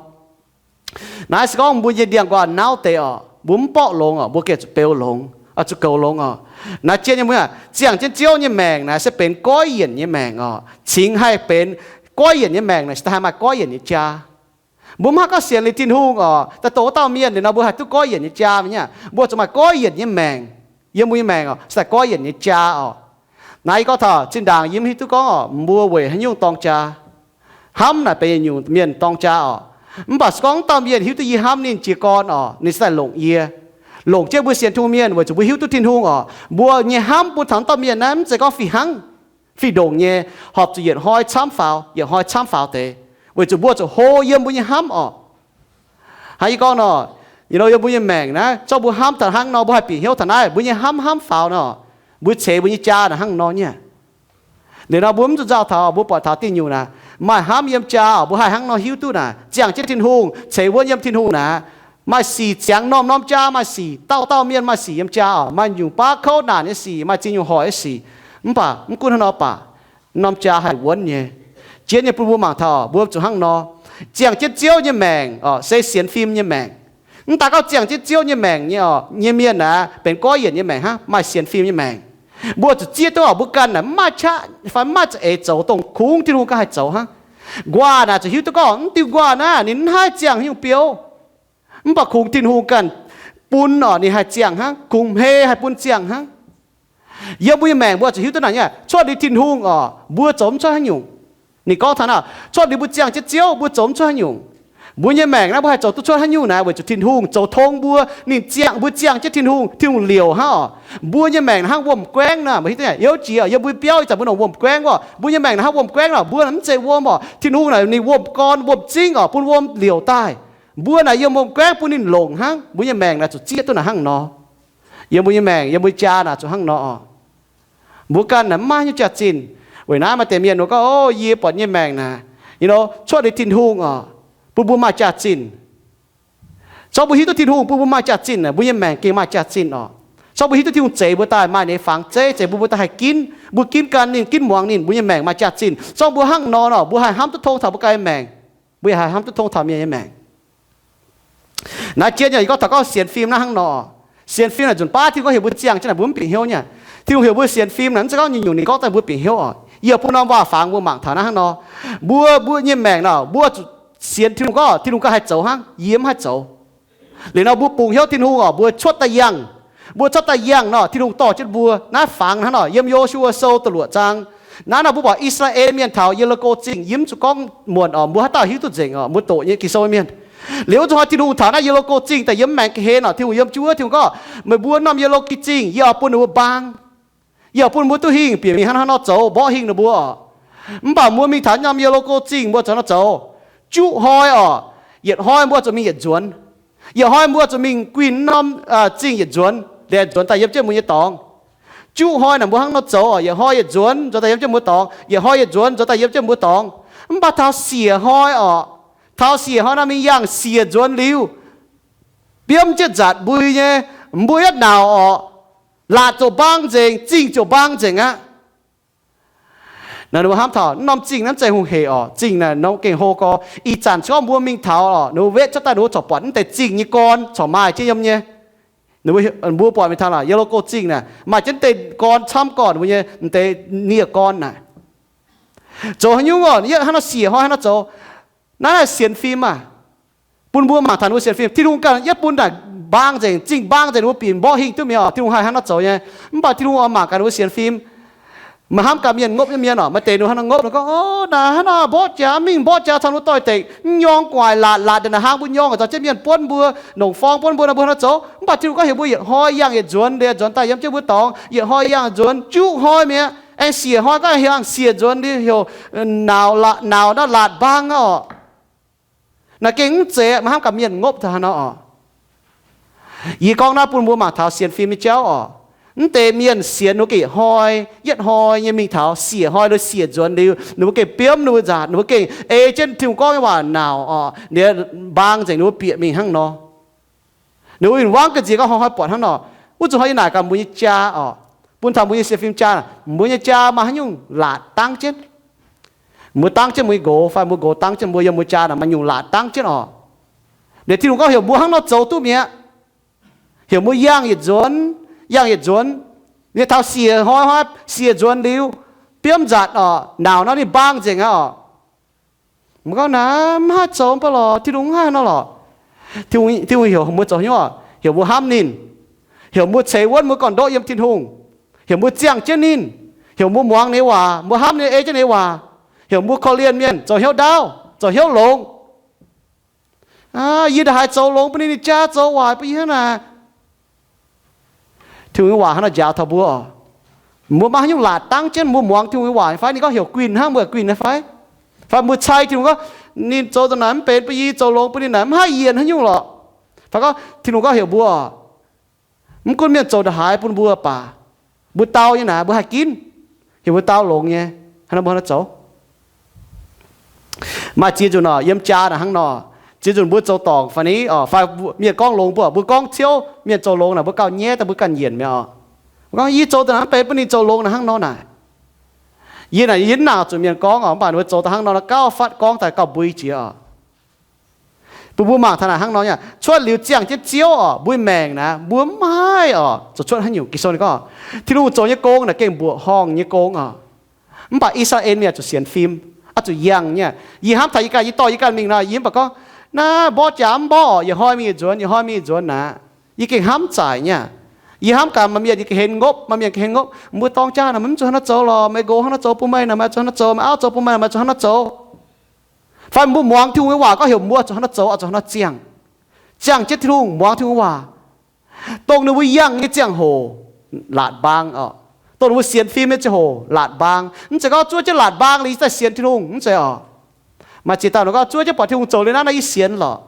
Naaiv se gorngv mbuo nyei ndiangx-nquaah nauv deix oc, mbuo mv borqv longx oc, mbuo gengh zuqc beu longx, zuqc goux longx oc. Naaiv jien nyei mbuo ziangh jienv Ziouv nyei maengc naaic se benx goiv yienc nyei maengc oc. Cingx haih benx goiv yienc nyei maengc naaic se da'haih maaih goiv yienc nyei jaa. Mbuo mv haih gorngv sienx liuz Tin-Hungh oc, daaih doqc wuov dauh mienh liuz nor mbuo haih duqv goiv yienc nyei jaa nyei. Mbuo zuqc maaih goiv yienc nyei maengc. Yiem mbuo nyei maengc oc se daaih goiv yienc nyei jaa oc. Naaiv yie gorngv taux zinh ndaangc yie mv hiuv duqv gorngv oc, mbuo weic haaix nyungc dorng jaa. Hnamv naaic benx yietc nyungc mienh dorng jaa oc. Mv baac se gorngv wuov dauh mienh hiuv duqv yie hnamv ninh jiez gorn oc, ninh se daaih longc yie, longc jienv mbuo sienx Tin-Hungh mienh weic zuqc mbuo hiuv duqv Tin-Hungh oc. Mbuo nyei hnamv bun taux wuov dauh mienh naaiv mv zeiz gorngv fih hnangv, fih ndongc nyei, horpc zuqc yietc hnoi camv faaux, yietc hnoi camv faaux deix, weic zuqc mbuo zuqc hlo yiem mbuo nyei hnamv oc. Hnangv yie gorngv nor, yiem mbuo nyei maengc naaiv zorqv mbuo hnamv taux hnangv nor, mbuo haih bieqc hnyouv taux naaiv, mbuo nyei hnamv hnamv faaux nor, mbuo ceix mbuo nyei jaa naaic hnangv nor nyei. Liuz nor mbuo mv zuqc nzauh taux, mbuo buatc taux diuh nyungc naaic maaih hnamv yiem jaa oc, mbuo haih hnangv nor hiuv duqv naaic, ziangh jienv Tin-Hungh, ceix wuonv yiem Tin-Hungh naaic, maaih sic ziangx norm-norm jaa, maaih sic dauh dauh mienh maaih sic yiem jaa oc, maaih nyungc baav kouv naanc nyei sic, maaih ziex nyungc hoic nyei sic. Mv baac mv gunv hnangv nor baac, norm jaa haih wuonv nyei. Jien nyei bun mbuo mangc taux mbuo zuqc hnangv nor, ziangh jienv Ziouv nyei maengc oc, se sienx fim nyei maengc. Mv daaih gorngv ziangh jienv Ziouv nyei maengc nyei oc, nyei mienh naaic benx goiv yienc nyei maengc hnangv, maaih sienx fim nyei maengc. Mbuo zuqc zieqv duqv oc, mbuo ganh naaic mv maaih qaqv fai mv maaih za'eix zoux dongh kungx Tin-Hungh ganh haih zoux hnangv. Nquaah naaic zuqc hiuv duqv gorngv mv diuh nquaah naaiv ninh mv haih ziangh nyungc biouv. Mv baac kungx Tin-Hungh ganh bun oc, ninh haih ziangh hnangv, kungx hmei haih bun ziangh hnangv. Yiem mbuo nyei maengc mbuo zuqc hiuv duqv naaic nyei, cuotv liuz Tin-Hungh oc, mbuo zoux mv cuotv haaix nyungc. Ninh gorngv taux naaic, cuotv liuz mbuo ziangh jienv Ziouv, mbuo zoux mv cuotv haaix nyungc. Mbuo nyei maengc naaiv mbuo haih zoux duqv cuotv haaix nyungc naaic, weic zuqc Tin-Hungh zoux tong mbuo, ninh ziangh, mbuo ziangh jienv Tin-Hungh, Tin-Hungh liouc hnangv oc. Mbuo nyei maengc hnangv wuom-guaengv naaic, mbuo hiuv duqv nyei, youz jiex yiem mbuo biauv ih zanc mbuo nongc wuom-guaengv oc, mbuo nyei maengc naaic hnangv wuom-guaengv oc, mbuo naaic mv zeiz wuom oc, Tin-Hungh naaic ninh wuom gorn wuom zingv oc, bun wuom liouc daaih. Mbuo naaic yiem wuom-guaengv bun ninh longc hnangv, mbuo nyei maengc naaic zuqc zieqv duqv naaic hnangv nor. Yiem mbuo nyei maengc, yiem mbuo jaa naaic zuqc hnangv nor oc. Mbuo ganh naaic mv maaih haaix nyungc jaax-zinh. Weic naaiv maaih deix mienh mbuo gorngv, o, yie buatc nyei maengc naaic, you know, cuotv liuz Tin-Hungh oc, bun mbuo maaih jaax-zinh. Cong mbuo hiuv duqv Tin-Hungh bun mbuo maaih jaax-zinh naaic, mbuo nyei maengc gengh maaih jaax-zinh oc. Cong mbuo hiuv duqv Tin-Hungh zeix mbuo daaih, maaih ninh nyei fangx zeiv zeix bun mbuo daaih haih ginv, mbuo ginv gan ninh, ginv muangx ninh, mbuo nyei maengc maaih jaax-zinh. Cong mbuo hnangv nor nor, mbuo haih hnamv duqv tong taux mbuo ganh nyei maengc. Mbuo yaac haih hnamv duqv tong taux mienh nyei maengc. Naaiv jien yaac gorngv taux gorngv sienx fim naaiv hnangv nor. Sienx fim naaic nzunc baav Tin-Hungh gorngv heuc mbuo ziangh jienv naaic mbuo mv bieqc hnyouv nyei. Tin-Hungh heuc mbuo sienx fim naaic, mv zeiz gorngv nyungc-nyungc ninh gorngv daaih mbuo bieqc hnyouv oc. Yie bun norm waac-fangx mbuo mangc taux naaiv hnangv nor. Mbuo, mbuo nyei maengc naaic, mbuo zuqc sienx Tin-Hungh gorngv Tin-Hungh ganh haih zoux hnangv, yie mv haih zoux. Liuz nor mbuo bungx hnyouv Tin-Hungh oc, mbuo cuotv daaih yangh. Mbuo cuotv daaih yangh nor, Tin-Hungh dorh jienv mbuo. Naaiv fangx hnangv nor, yiem Yo^su^waa Sou da'luoqc zaang. Naaiv nor mbuo buatc I^saa^laa^en Mienh taux Ye^li^ko Zingh, yie mv zuqc gorngv muonc oc, mbuo haaix dauh hiuv duqv nzengc oc, mbuo doqc nyei Ging-Sou mienh. Liuz zuqc hnoi Tin-Hungh taux naaiv Ye^li^ko Zingh daaih yiem maengx ga'hlen oc, Tin-Hungh yiem jienv wuov, Tin-Hungh gorngv, meih mbuo norm Ye^li^ko Zingh, yie oix bun ninh mbuo mbaang. Yie oix bun mbuo duqv hingh, bieqc mingh hnangv haaix nor zoux, mborqv hingh ninh mbuo oc. Mv baac mbuo mingh taux norm Ye^li^ko Zingh, mbuo zoux nor zoux. Juqv hnoi oc, yietc hnoi mbuo zuqc mingh yietc nzuonx. Yietc hnoi mbuo zuqc mingh guinh norm zingh yietc nzuonx, liuz nzuonx daaih yiem jienv mbuo nyei dorngx. Juqv hnoi naaic mbuo hnangv nor zoux oc, yietc hnoi yietc nzuonx, nzuonx daaih yiem jienv mbuo dorngx, yietc hnoi yietc nzuonx, nzuonx daaih yiem jienv mbuo dorngx. Mv baac taux siec hnoi oc, taux siec hnoi nor mingh yangh siec nzuonx liuz, biomv jienv nzatc mbui nyei, mbuo yietv nauc oc, laatc ziouc mbaang nzengc, zingh ziouc mbaang nzengc aqv. Naaiv mbuo hnamv taux norm zingh naaiv mv zeiz hungh hec oc. Zingh naaic norm gengh hlo gorx. Ih zanc se gorngv mbuo mingh taux oc, ninh mbuo wetv cuotv daaih ninh mbuo corc buatc mv deix zingh nyei gorn corc maaih jienv yiem nyei. Mbuo buatc mingh taux naaic Ye^li^ko Zingh naaic maaih jienv deix gorn camv gorn mbuo nyei, mv deix nie gorn naaic. Zoux haaix nyungc oc, yietv hnangv nor siec hnoi hnangv nor zoux. Naaiv sienx fim aah, bun mbuo mangc taux ninh mbuo sienx fim. Tin-Hungh ganh yietv bun naaic mbaang nzengc, zingh mbaang nzengc, ninh mbuo bieqc mborqv hingh duqv mi'aqv oc. Tin-Hungh haih hnangv nor zoux nyei. Mv baac Tin-Hungh oix mangc gaax ninh mbuo sienx fim. Meih hnamv gaax mienh ngopv nyei mienh oc, maaih deix ninh hnangv nor ngopv, ninh gorngv, o, naaic hnangv nor mborqv jaax mingh, mborqv jaax caux ninh mbuo doix-dekc, mv nyorng gu'nguaaic laatc, laatc ndongc naaic hnaangx mbuo nyorng, zoux jienv mienh buonv mbuo, nongc forng buonv mbuo nor, mbuo hnangv nor zoux. Mv baac Tin-Hungh gorngv heuc mbuo yietc hnoi yangh yietc nzuonx, liuz nzuonx daaih yiem jienv mbuo dorngx, yietc hnoi yangh nzuonx, juqv hnoi mi'aqv. Aengx siec hnoi gorngv heuc siec nzuonx liuz heuc nauz, nauz naaiv laatc mbaang oc. Naaiv gengh mv zeiz, maiv hnamv gaax mienh ngopv taux haaix nor oc. Yie gorngv naaiv bun mbuo mangc taux sienx fim nyei jauv oc. Mv deix mienh sienx ninh mbuo gengh hnoi, yietv hnoi nyei mingh taux siec hnoi, siec nzuonx liuz ninh mbuo gengh biomv ninh mbuo nzaatc, ninh mbuo gengh ei jienv Tin-Hungh gorngv nyei waac nauz oc, ninh mbaang nzengc ninh mbuo bieqc mingh hnangv nor. Ninh mbuo win-wangv ga'nziex gorngv hnoi-hnoi buatc hnangv nor. Wuov zanc hnoi yie naaic gaax mbuo nyei jaa oc, bun taux mbuo nyei sienx fim jaa, mbuo nyei jaa maaih haaix nyungc laatc dangv jienv. Mbuo dangv jienv mbuo nyei nqox fai mbuo nqox dangv jienv mbuo, yiem mbuo jaa naaic maaih nyungc laatc dangv jienv oc. Liuz Tin-Hungh gorngv heuc mbuo hnangv nor zoux duqv mi'aqv. Heuc mbuo yangh yietc nzuonx, yangh yietc nzuonx, liuz taux siec hnoi hnoi siec nzuonx liuz, biomv nzaatc oc, nauz nor ninh mbaang nzengc aqv oc. Mbuo gorngv naaiv mv haih zoux mv baac lorqc, Tin-Hungh mv haih nor lorqc. Tin-Hungh heuc mbuo zoux hnyouv oc, heuc mbuo hnamv ninh, heuc mbuo ceix wuonv mbuo gorn-ndoqv yiem Tin-Hungh, heuc mbuo ziangh jienv ninh, heuc mbuo muangx ninh nyei waac, mbuo hnamv ninh, ei jienv ninh nyei waac, heuc mbuo korv-lienh mienh, zoux hnyouv ndaauv, zoux hnyouv longx. Yie ndongc haaix zoux longx bun ninh, ninh jaa zoux waaic bun yie hnangv naaic. Tin-Hungh nyei waac hnangv naaiv njaaux taux mbuo oc. Mbuo maaih haaix nyungc laatc dangv jienv mbuo muangx Tin-Hungh nyei waac fai? Ninh gorngv heuc guinh hnangv, mbuo guinh nyei fai? Fai mbuo cai Tin-Hungh gorngv, ninh zoux dongh naaic mv benx bun yie, zoux longx bun ninh naaic mv haih yienc haaix nyungc lorqc. Fai gorngv Tin-Hungh gorngv heuc mbuo, mv gunv mienh zoux ndongc haaix bun mbuo baac, mbuo dau nyei naaic mbuo haih ginv, heuc mbuo dau longx nyei, hnangv naaiv mbuo hnangv naaiv zoux. Maaih ziex nzunc oc, yiem jaa naaic hnangv nor, ziex nzunc mbuo zoux dorngc fai ni oc, fai mienh gorngv longx mbuo, mbuo gorngv ciouv, mienh zoux longx naaic mbuo gauh nyaiv daaih mbuo ganh yienc mi'aqv oc. Mbuo gorngv yie zoux daaih hnangv benx bun ninh zoux longx naaic hnangv nor naaic. Yie naaic yie mv nangc zuqc mienh gorngv oc, mv baac ninh mbuo zoux daaih hnangv nor, gauh fatv gorngv daaih gauh mbui jiex oc. Bun mbuo mangc taux naaic hnangv nor nyei, cuotv liuz ziangh jienv Ziouv oc, mbuo nyei maengc naaic mbuo mv maaih oc zoux cuotv haaix nyungc. Ging-Sou ninh gorngv, Tin-Hungh zoux nyei gong naaic gengh mbuoqc horngh nyei gong oc. Mv baac I^saa^laa^en mienh zuqc sienx fim, oix zuqc yangh nyei. Yie hnamv taux yie ganh, yie dorh yie ganh mingh nor, yie mv baac gorngv, naaiv mborqv jaax mv mborqv oc, yietc hnoi mingh yietc nzuonx, yietc hnoi mingh yietc nzuonx naaic. Yie gengh hnamv zaaic nyei. Yie hnamv gaax maaih mienh yie gengh henv ngopv, maaih mienh gengh henv ngopv, mbuo dorng jaa naaic maiv zuqc hnangv naaiv zoux lorqc, meih nqox hnangv naaiv zoux bun meih naaic, meih zuqc hnangv naaiv zoux, meih auv zoux bun meih naaic, meih zuqc hnangv naaiv zoux. Fai mbuo muangx Tin-Hungh nyei waac gorngv heuc mbuo zuqc hnangv naaiv zoux, oix zuqc hnangv naaiv ziangh. Ziangh jienv Tin-Hungh, muangx Tin-Hungh waac, dongh ninh mbuo yangh nyei ziangh hoc laatc mbaang oc. Dongh ninh mbuo sienx fim nyei ziangh hoc laatc mbaang. Mv zeiz gorngv zuov jienv laatc mbaang liuz yie daaih sienx Tin-Hungh, mv zeiz oc. Maaih ziex dauh ninh gorngv zuov jienv buatc Tin-Hungh zoux liuz naaiv, naaiv yie sienx lorqc.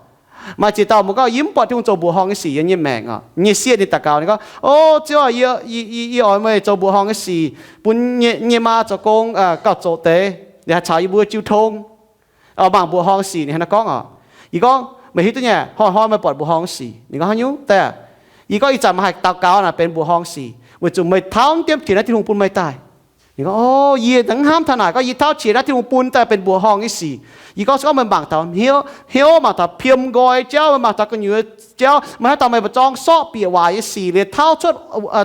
Maaih ziex dauh mbuo gorngv yie mv buatc Tin-Hungh zoux mbuoqc horngh nyei sic yiem yie nyei maengc oc. Nyei sieqv ninh daux gaux ninh gorngv, O Ziouv aac, yie, yie oix meih zoux mbuoqc horngh nyei sic, bun yie nyei maa zoux gong gauh zoqc deix, ninh haih caux yie mbuo jiu tong, mangc mbuoqc horngh sic. Ninh hnangv naaiv gorngv oc. Yie gorngv, Meih hiuv duqv nyei, hnoi-hnoi meih buatc mbuoqc horngh sic. Ninh gorngv, Haaix nyungc daaih? Yie gorngv, Ih zanc meih haih daux gaux naaic benx mbuoqc horngh sic weic zuqc meih tauv diemv tiex naaiv Tin-Hungh bun meih daaih. Ninh gorngv, O, yie mv hnamv taux naaic gorngv yie tauv qiex naaiv Tin-Hungh bun daaih benx mbuoqc horngh nyei sic. Yie gorngv, Se gorngv meih mangc taux hnyouv, hnyouv mangc taux piemh nqoi jauv, meih mangc taux gu'nyuoz jauv, meih hnamv taux meih mbu'zorng sortv bieqc waaic nyei sic liuz tauv cuotv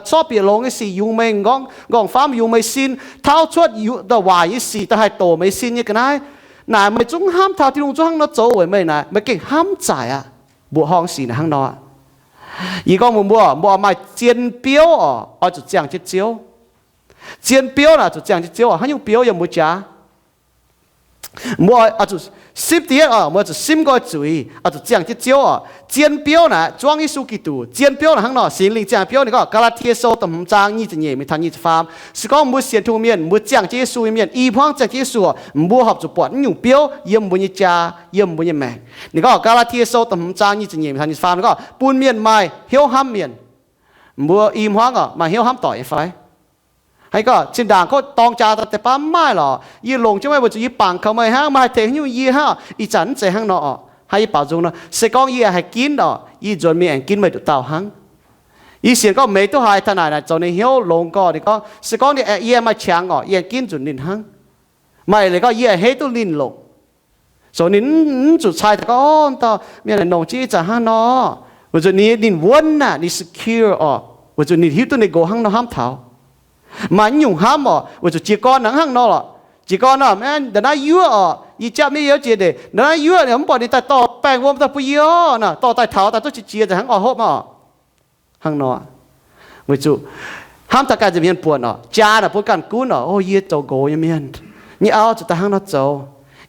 sortv bieqc longx nyei sic yungz meih nqorngv, nqorngv-famv yungz meih sin, tauv cuotv waaic nyei sic daaih haih doqc meih sin nyei ga'naaiv, naaic meih zungv hnamv taux Tin-Hungh zungv hnangv nor zoux weic meih naaic, meih gengh hnamv zaaic aqv. Mbuoqc horngh sic naaic hnangv nor. Yie gorngv mbuox mbuo, mbuo oix maaih zien biouv oc, oix zuqc ziangh jienv Ziouv. Zien biouv naaic zuqc ziangh jienv Ziouv oc. Haaix nyungc biouv yiem mbuo jaax? Mbuo oix zuqc simv diev oc, mbuo zuqc simv nqoi zuiz, oix zuqc ziangh jienv Ziouv oc. Zien biouv naaic zuangv Yesu Giduc. Zien biouv naaic hnangv nor, Singx Lingh ziangh biouv. Ninh gorngv Gaa^laa^tie Sou da'hmz zaang nyic ziepc nyeic mingh taux nyic ziepc faam, se gorngv mbuo sienx Tin-Hungh mienh, mbuo ziangh jienv Yesu nyei mienh, i hmuangv ziangh jienv Yesu oc, mbuo horpc zuqc buatc naaiv nyungc biouv yiem mbuo nyei jaa, yiem mbuo nyei maengc. Ninh gorngv Gaa^laa^tie Sou da'hmz zaang nyic ziepc nyeic mingh taux nyic ziepc faam, ninh gorngv bun mienh maaih hnyouv hnamv mienh. Mbuo i hmuangv oc, maaih hnyouv hnamv doic nyei fai? Haaix gorngv zinh ndaangc kov dorng jaa daaih deix baav mv maaih lorqc. Yie longc jienv meih weic zuqc yie bangc kaux meih hnangv, meih haih tengx haaix nyungc yie hnangv. Ih zanc mv zeiz hnangv nor oc. Hnangv yie baaux nzung nor, se gorngv yie haih ginv oc, yie nzuonx mingh aengx ginv meih nduqc dauh hnangv. Yie sienx gorngv meih duqv haiz taux naaic naaic zoux ninh hnyouv longx gorx, ninh gorngv se gorngv ninh, yie maaih qangx oc, yie aengx ginv nzunc ninh hnangv. Maaih leiz gorngv yie a'hneiv duqv ninh longc. Zoux ninh mv zuqc cai daaih gorngv, O, dauh mienh naaic nongc jienv ih zanc hnangv nor, weic zuqc ninh, ninh wuonv naaic, ninh secure oc, weic zuqc ninh hiuv duqv ninh nqox hnangv nor hnamv taux. Maaih naaiv nyungc hnamv oc, weic zuqc jiez gorn naaic hnangv nor lorqc. Jiez gorn naaic, nda'naaiv yuoqv oc, yie japv miev youz jiex ndeic, nda'naaiv yuoqv naaic mv buatc ninh daaih dorh baengh wuom daaih bun yie oc, naaic dorh daaih taux daaih duqv qiex jiez nzengc hnangv oix hopv oc. Hnangv nor, weic zuqc hnamv taux ganh nza'hmien buonc oc, jaa naaic bun ganh gunv oc, O, yie zoux nqox nyei mienh, nyei auv zuqc daaih hnangv nor zoux.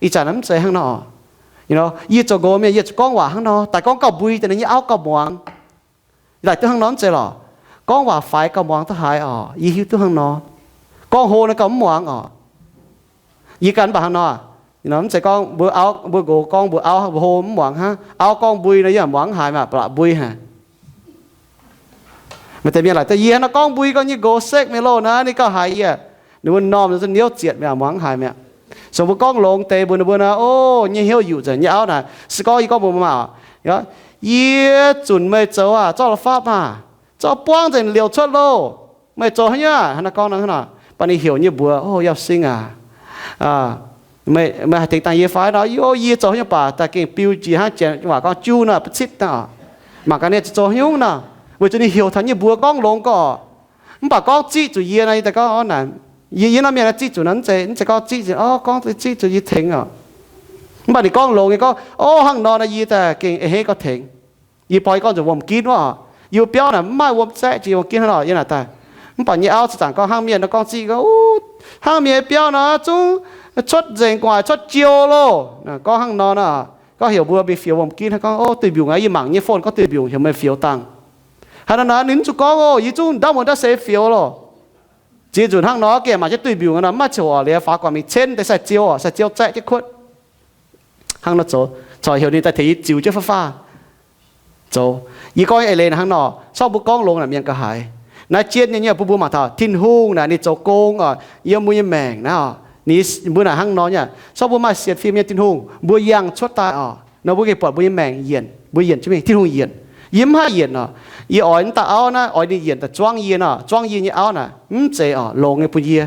Ih zanc naaiv mv zeiz hnangv nor oc. Yie zoux nqox mienh, yie zuqc gorngv waac hnangv nor, daaih gorngv gauh mbui daaih ninh nyei auv gauh muangx. Daaih duqv hnangv nor mv zeiz lorqc. Gorngv waac faix gauh muangx duqv haiz oc, yie hiuv duqv hnangv nor. Gorngv hlo naaiv gauh mv muangx oc. Yie ganh mv baac hnangv nor, mv zeiz gorngv mbuo auv, mbuo nqox gorngv mbuo auv mbuo hlo mv muangx hnangv. Auv gorngv mbui nor yie muangx mv haaix, mv baac mbuo haic. Maaih deix mienh laaic daaih, yie hnangv nor gorngv mbui gorngv nyei nqox sekv mingh loh naaiv, ninh gauh haiz yie. Ninh mbuo m'normh za'gengh niouv zietc mi'aqv, muangx mv haiz mi'aqv. So mbuo gorngv longx deix mbuox ninh mbuo nor, o, nyei hnyouv yuqc nzengc nyei auv naaic. Se gorngv yie gorngv mbuox mbuo maah, yie zunc meih zoux aac, zorqv la'fapv maah, zorqv buangv nzengc liouc cuotv loh. Meih zoux haaix nyungc aac? Hnangv naaiv gorngv nor, hnangv nor, baac ninh heuc nyei mbuox, o, Yauh Sing aac, meih haih tengx dangh yie fai nor? Yie, yie zoux haaix nyungc baac daaih gengh biu jiex hnangv janx waac gorngv juv nor, ba'citv nor. Mangc gaax ninh zoux haaix nyungc nor, weic zuqc ninh heuc taux nyei mbuox gorngv longx gorqv. Mv baac gorngv ziqv zuqc yie nor, yie daaih gorngv, o naaic, yie, yie norm mienh naaiv ziqv zuqc nor, mv zeiz, mv zeiz gorngv ziqv, o, gorngv ziqv zuqc yie tengx oc. Mv baac ninh gorngv longx nyei gorngv, o, hnangv nor nor yie daaih gengh a'hneiv gorngv tengx. Yie boi gorngv nzunc wuom-ginv wuov oc. Yie mbuo biauv naaic mv maaih wuom zaeqv jiex wuom-ginv hnangv nor, yie naaic daaih. Mv baac nyei auv za'gengh gorngv hnangv mienh nor gorngv ziqv gorngv, hnangv mienh biauv nor zungv cuotv nzengc gu'nguaaic cuotv jiou loh. Gorngv hnangv nor nor, gorngv heuc mbuo mingh fioux wuom-ginv hnangv, gorngv, o, duih mbiungc aqv, yie mangc nyei phone gorngv duih mbiungc, heuc meih fioux dangh. Hnangv nor nor ninh mv zuqc gorngv, o, yie zungv ndamv wuov ndamv seix fioux loh. Ziex nzunc hnangv nor gengh mangc jienv duih mbiungc nor, mv maaih ziouc orqc, liuz faaux guangc mingh cen deix sai-ziou orqc, sai-ziou zaeqv jienv kuotv. Hnangv nor zoux, corc heuc ninh daaih tengx yie ziux jienv fav faah zoux. Yie gorngv nyei eix leiz naaic hnangv nor, sorng mbuo gorngv longx naaic mienh gauh haiz. Naaiv jienv nyei nyei bun mbuo mangc taux Tin-Hungh naaic ninh zoux gong oc, yiem mbuo nyei maengc naaiv oc. Ninh mbuo naaic hnangv nor nyei, sorng mbuo maaih sienx fim nyei Tin-Hungh, mbuo yangh cuotv daaih oc, nor mbuo gengh buatc mbuo nyei maengc yienc, mbuo yienc jienv mingh, Tin-Hungh yienc. Yie mv haih yienc oc. Yie oix mv dauh auv naaiv oix ninh yienc daaih zuangv yie nor, zuangv yie nyei auv naaic mv zeiz oc longx nyei bun yie.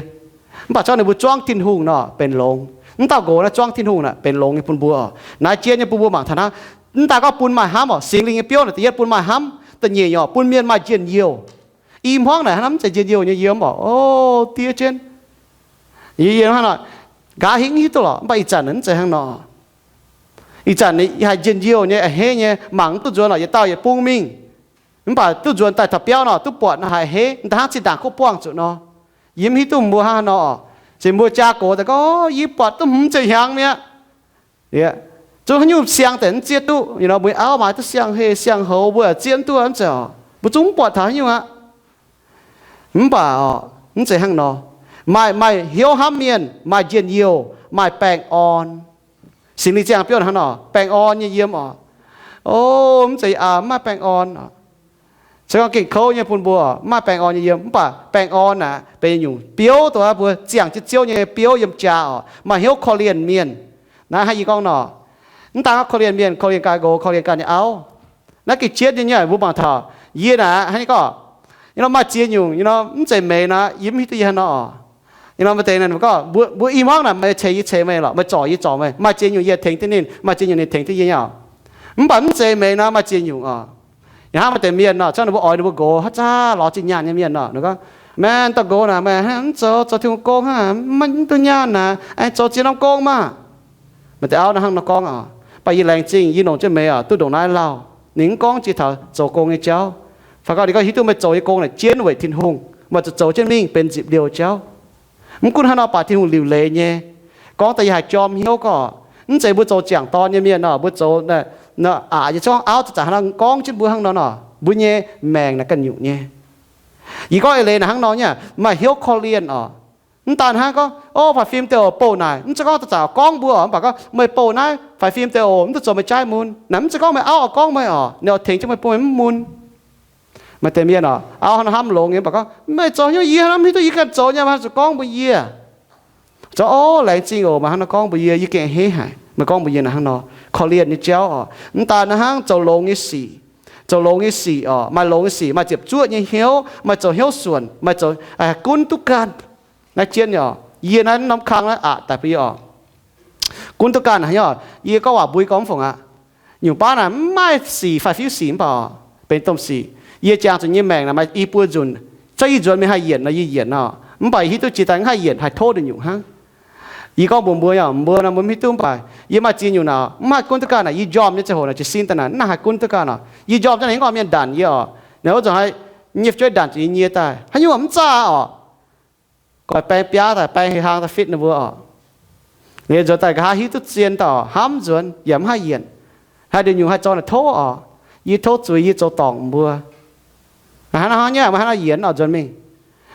Mv baac zorqv ninh mbuo zuangv Tin-Hungh nor benx longx. Mv dauh nqox naaiv zuangv Tin-Hungh naaic benx longx nyei bun mbuo oc. Naaiv jienv nyei bun mbuo mangc taux hnangv. Mv daaih gorngv bun maaih hnamv oc, Singx Lingh nyei biouv naaic da'yietv bun maaih hnamv, da'nyeic oc bun mienh maaih njien-youh. I hmuangv naaic hnangv mv zeiz njien-youh nyei yiem oc. O, diev jienv, yie, yie hnangv nor, nqa'haav hingv hiuv duqv lorqc, mv baac ih zanc mv zeiz hnangv nor. Ih zanc yie haih njien-youh nyei, a'hneiv nyei, mangc mv duqv nzuonx lorqc, yietc dauh yietc bung mingh. Mv baac duqv nzuonx daaih taux biauv nor, duqv buatc nor haih a'hneiv, da'hnangv zinh ndaangc kuv buangh zuqc nor. Yie mv hiuv duqv mbuo hnangv haaix nor oc. Se mbuo jaa gox daaih gorngv, o, yie buatc duqv hmz ziepc hnyangx mi'aqv. Zungv haaix nyungc siang deix mv zieqv duqv, mbuo auv maaiz duqv siang-heh siang-houz mbuo zieqv mv duqv mv zeiz oc. Mbuo zungv mv buatc taux haaix nyungc aqv. Mv baac oc, mv zeiz hnangv nor. Maaih, maaih hnyouv hnamv mienh, maaih njien-youh, maaih baengh orn. Singx Lingh ziangh biouv hnangv nor, baengh orn nyei yiem oc. O, mv zeiz aa, mv maaih baengh orn oc. Se gorngv gengh kouv nyei bun mbuo, mv maaih baengh orn nyei yiem, mv baac baengh orn naaic benx nyungc biouv, dongh mbuo ziangh jienv Ziouv nyei biouv yiem jaa oc, maaih hnyouv korv-lienh mienh. Naaiv hnangv yie gorngv nor, mv daan gorngv korv-lienh mienh, korv-lienh ganh nqox, korv-lienh ganh nyei auv. Naaiv gengh jienv nyei nyei, mbuo mangc taux yie naaic hnangv nyei gorngv, maaih ziex nyungc, mv zeiz meih nor, yie mv hiuv duqv yie hnangv nor oc. Maaih deix gorngv, mbuo i hmuangv naaic meih ceix yie ceix meih lorqc, meih zorc yie zorc meih. Maaih ziex nyungc yie tengx duqv ninh, maaih ziex nyungc ninh tengx duqv yie nyei oc. Mv baac mv zeiz meih nor, maaih ziex nyungc oc. Yaac hnangv maaih deix mienh nor, zorqv ninh mbuo oix ninh mbuo nqox haaix zanc lorz zinh nyaanh nyei mienh nor, ninh gorngv, meih dauh nqox naaic, meih hnangv zoux, zoux Tin-Hungh gong hnangv, mv duqv nyaanh naaic, aengx zoux ziex norm gong maah. Maaih deix auv naaiv hnangv nor gorngv oc. Mv baac yie laengz zingh yie longc jienv meih oc, duqv ndongc naaiv lauh. Ninh mv gorngv jiex taux zoux gong nyei jauv. Fai gorngv ninh gorngv hiuv duqv meih zoux nyei gong naaic jienv weic Tin-Hungh, meih zuqc zoux jienv mingh benx nzipc liouh jauv. Mv gunv hnangv nor baac Tin-Hungh liuc leiz nyei. Gorngv daaih yie haiz jorm hnyouv gorngv, mv zeiz mbuo zoux ziangh dorn nyei mienh nor, mbuo zoux aqc nyei zorngv auv zanc-zanc hnangv nor gorngv jienv mbuo hnangv nor nor, mbuo nyei maengc naaic ganh nyungc nyei. Yie gorngv eix leiz naaic hnangv nor nyei, maaih hnyouv korv-lienh oc. Mv daan hnangv gorngv, o, faix fim deix oc bouh naaic, mv zeiz gorngv zanc-zanc gorngv mbuo oc, mv baac gorngv meih bouh naaiv faix fim deix oc, mv duqv zoux meih jaaiv mun. Naaic mv zeiz gorngv meih auv oix gorngv meih oc, ninh oix tengx jienv meih bun meih mv mun. Maaih deix mienh oc, auv hnamv longx nyei, mv baac gorngv, meih zoux hnyouv yie hnamv hiuv duqv yie ganh zoux nyei, meih zuqc gorngv mbuox yie. Zoux, o, laengz zingh oc, meih hnangv nor gorngv mbuox yie, yie gengh a'hneiv haic meih gorngv mbuox yie naaic hnangv nor. Korv-lienh nyei jauv oc, mv daan naaiv hnangv zoux longx nyei sic, zoux longx nyei sic oc, maaih longx nyei sic, maaih ziepc zuoqv nyei hnyouv, maaih zoux hnyouv suonc, maaih zoux, gunv duqv ganh. Naaiv jienv nyei oc, yie naaiv norm kang naaiv aqc daaih bun yie oc. Gunv duqv ganh haaix nyungc oc, yie gorngv waac mbuo gorngv mv fongc aqv. Nyungc baav naaic mv maaih sic, faix-fiuv sic mv baac oc, benx domh sic. Yie jangx zuqc nyei maengc naaic maaih i buo nzunc, zorqv yie nzuonx mingh haih yienc nor yie yienc nor, mv baac yie hiuv duqv jiex daaih mv haih yienc, haih tov nduqc nyungc hnangv. Yie gorngv mbuox mbuo nyei, mbuo nor mbuo mv hiuv duqv mv baac yie maaih ziex nyungc naaic mv haih gunv duqv ganh naaic, yie njormh nyei ziangh hoc naaic jiez sin daaih naaic mv haih gunv duqv ganh oc. Yie njormh jienv naaic yie gorngv mienh ndanc yie oc, naaic wuov nzunc haih nyei fu'jueiv ndanc zuqc yie nyie daaih haaix nyungc mv zaah oc. Goix baeng biaav daaih, baeng hei hlang daaih fitv ninh mbuo oc. Liuz nzuonx daaih nqa'haav hiuv duqv zien daaih oc, hnamv nzuonx yaac mv haih yienc. Haih nduqc nyungc haih zorqv naaic tov oc. Yie tov zuiz yie zoux dorngc mbuo. Hnangv naaiv hnangv nyei, maaih hnangv naaiv yienc oc nzuonx mingh.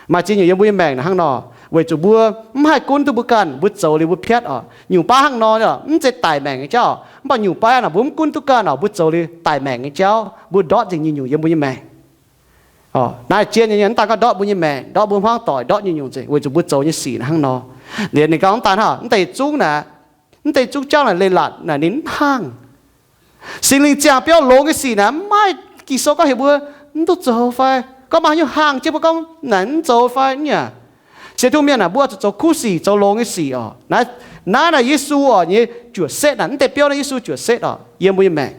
Maaih ziex nyungc yiem mbuo nyei maengc naaic hnangv nor. Weic zuqc mbuo mv haih gunv duqv mbuo ganh, mbuo zoux liuz mbuo piatv oc. Nyungc baav hnangv nor, mv zeiz daic maengc nyei jauv, mv baac nyungc baav naaic mbuo mv gunv duqv ganh oc, mbuo zoux liuz daic maengc nyei jauv, mbuo ndortv nzengc nyei nyungc yiem mbuo nyei maengc. Naaiv zien nyei, mv daan gorngv ndortv mbuo nyei maengc, ndortv mbuo hmuangv doic, ndortv nyei nyungc nzengc weic zuqc mbuo zoux nyei sic hnangv nor. Liuz ninh gorngv mv daan hnangv, mv deix zungv naaic, mv deix zungv jauv naaic leiz-latc naaic ninh mv haangh. Singx Lingh ziangh biauv longx nyei sic naaic mv maaih Ging-Sou gorngv heuc mbuo mv duqv zoux fai gorngv maaih haaix nyungc haangh jienv mbuo gorngv naaic mv zoux fai nyei aqv. Sienx Tin-Hungh mienh aah, mbuo zuqc zoux kuv sic, zoux longx nyei sic oc. Naaiv naaic Yesu oc nyei juoqc setv naaic, mv deix biouv naaiv Yesu juoqc setv oc yiem mbuo nyei maengc.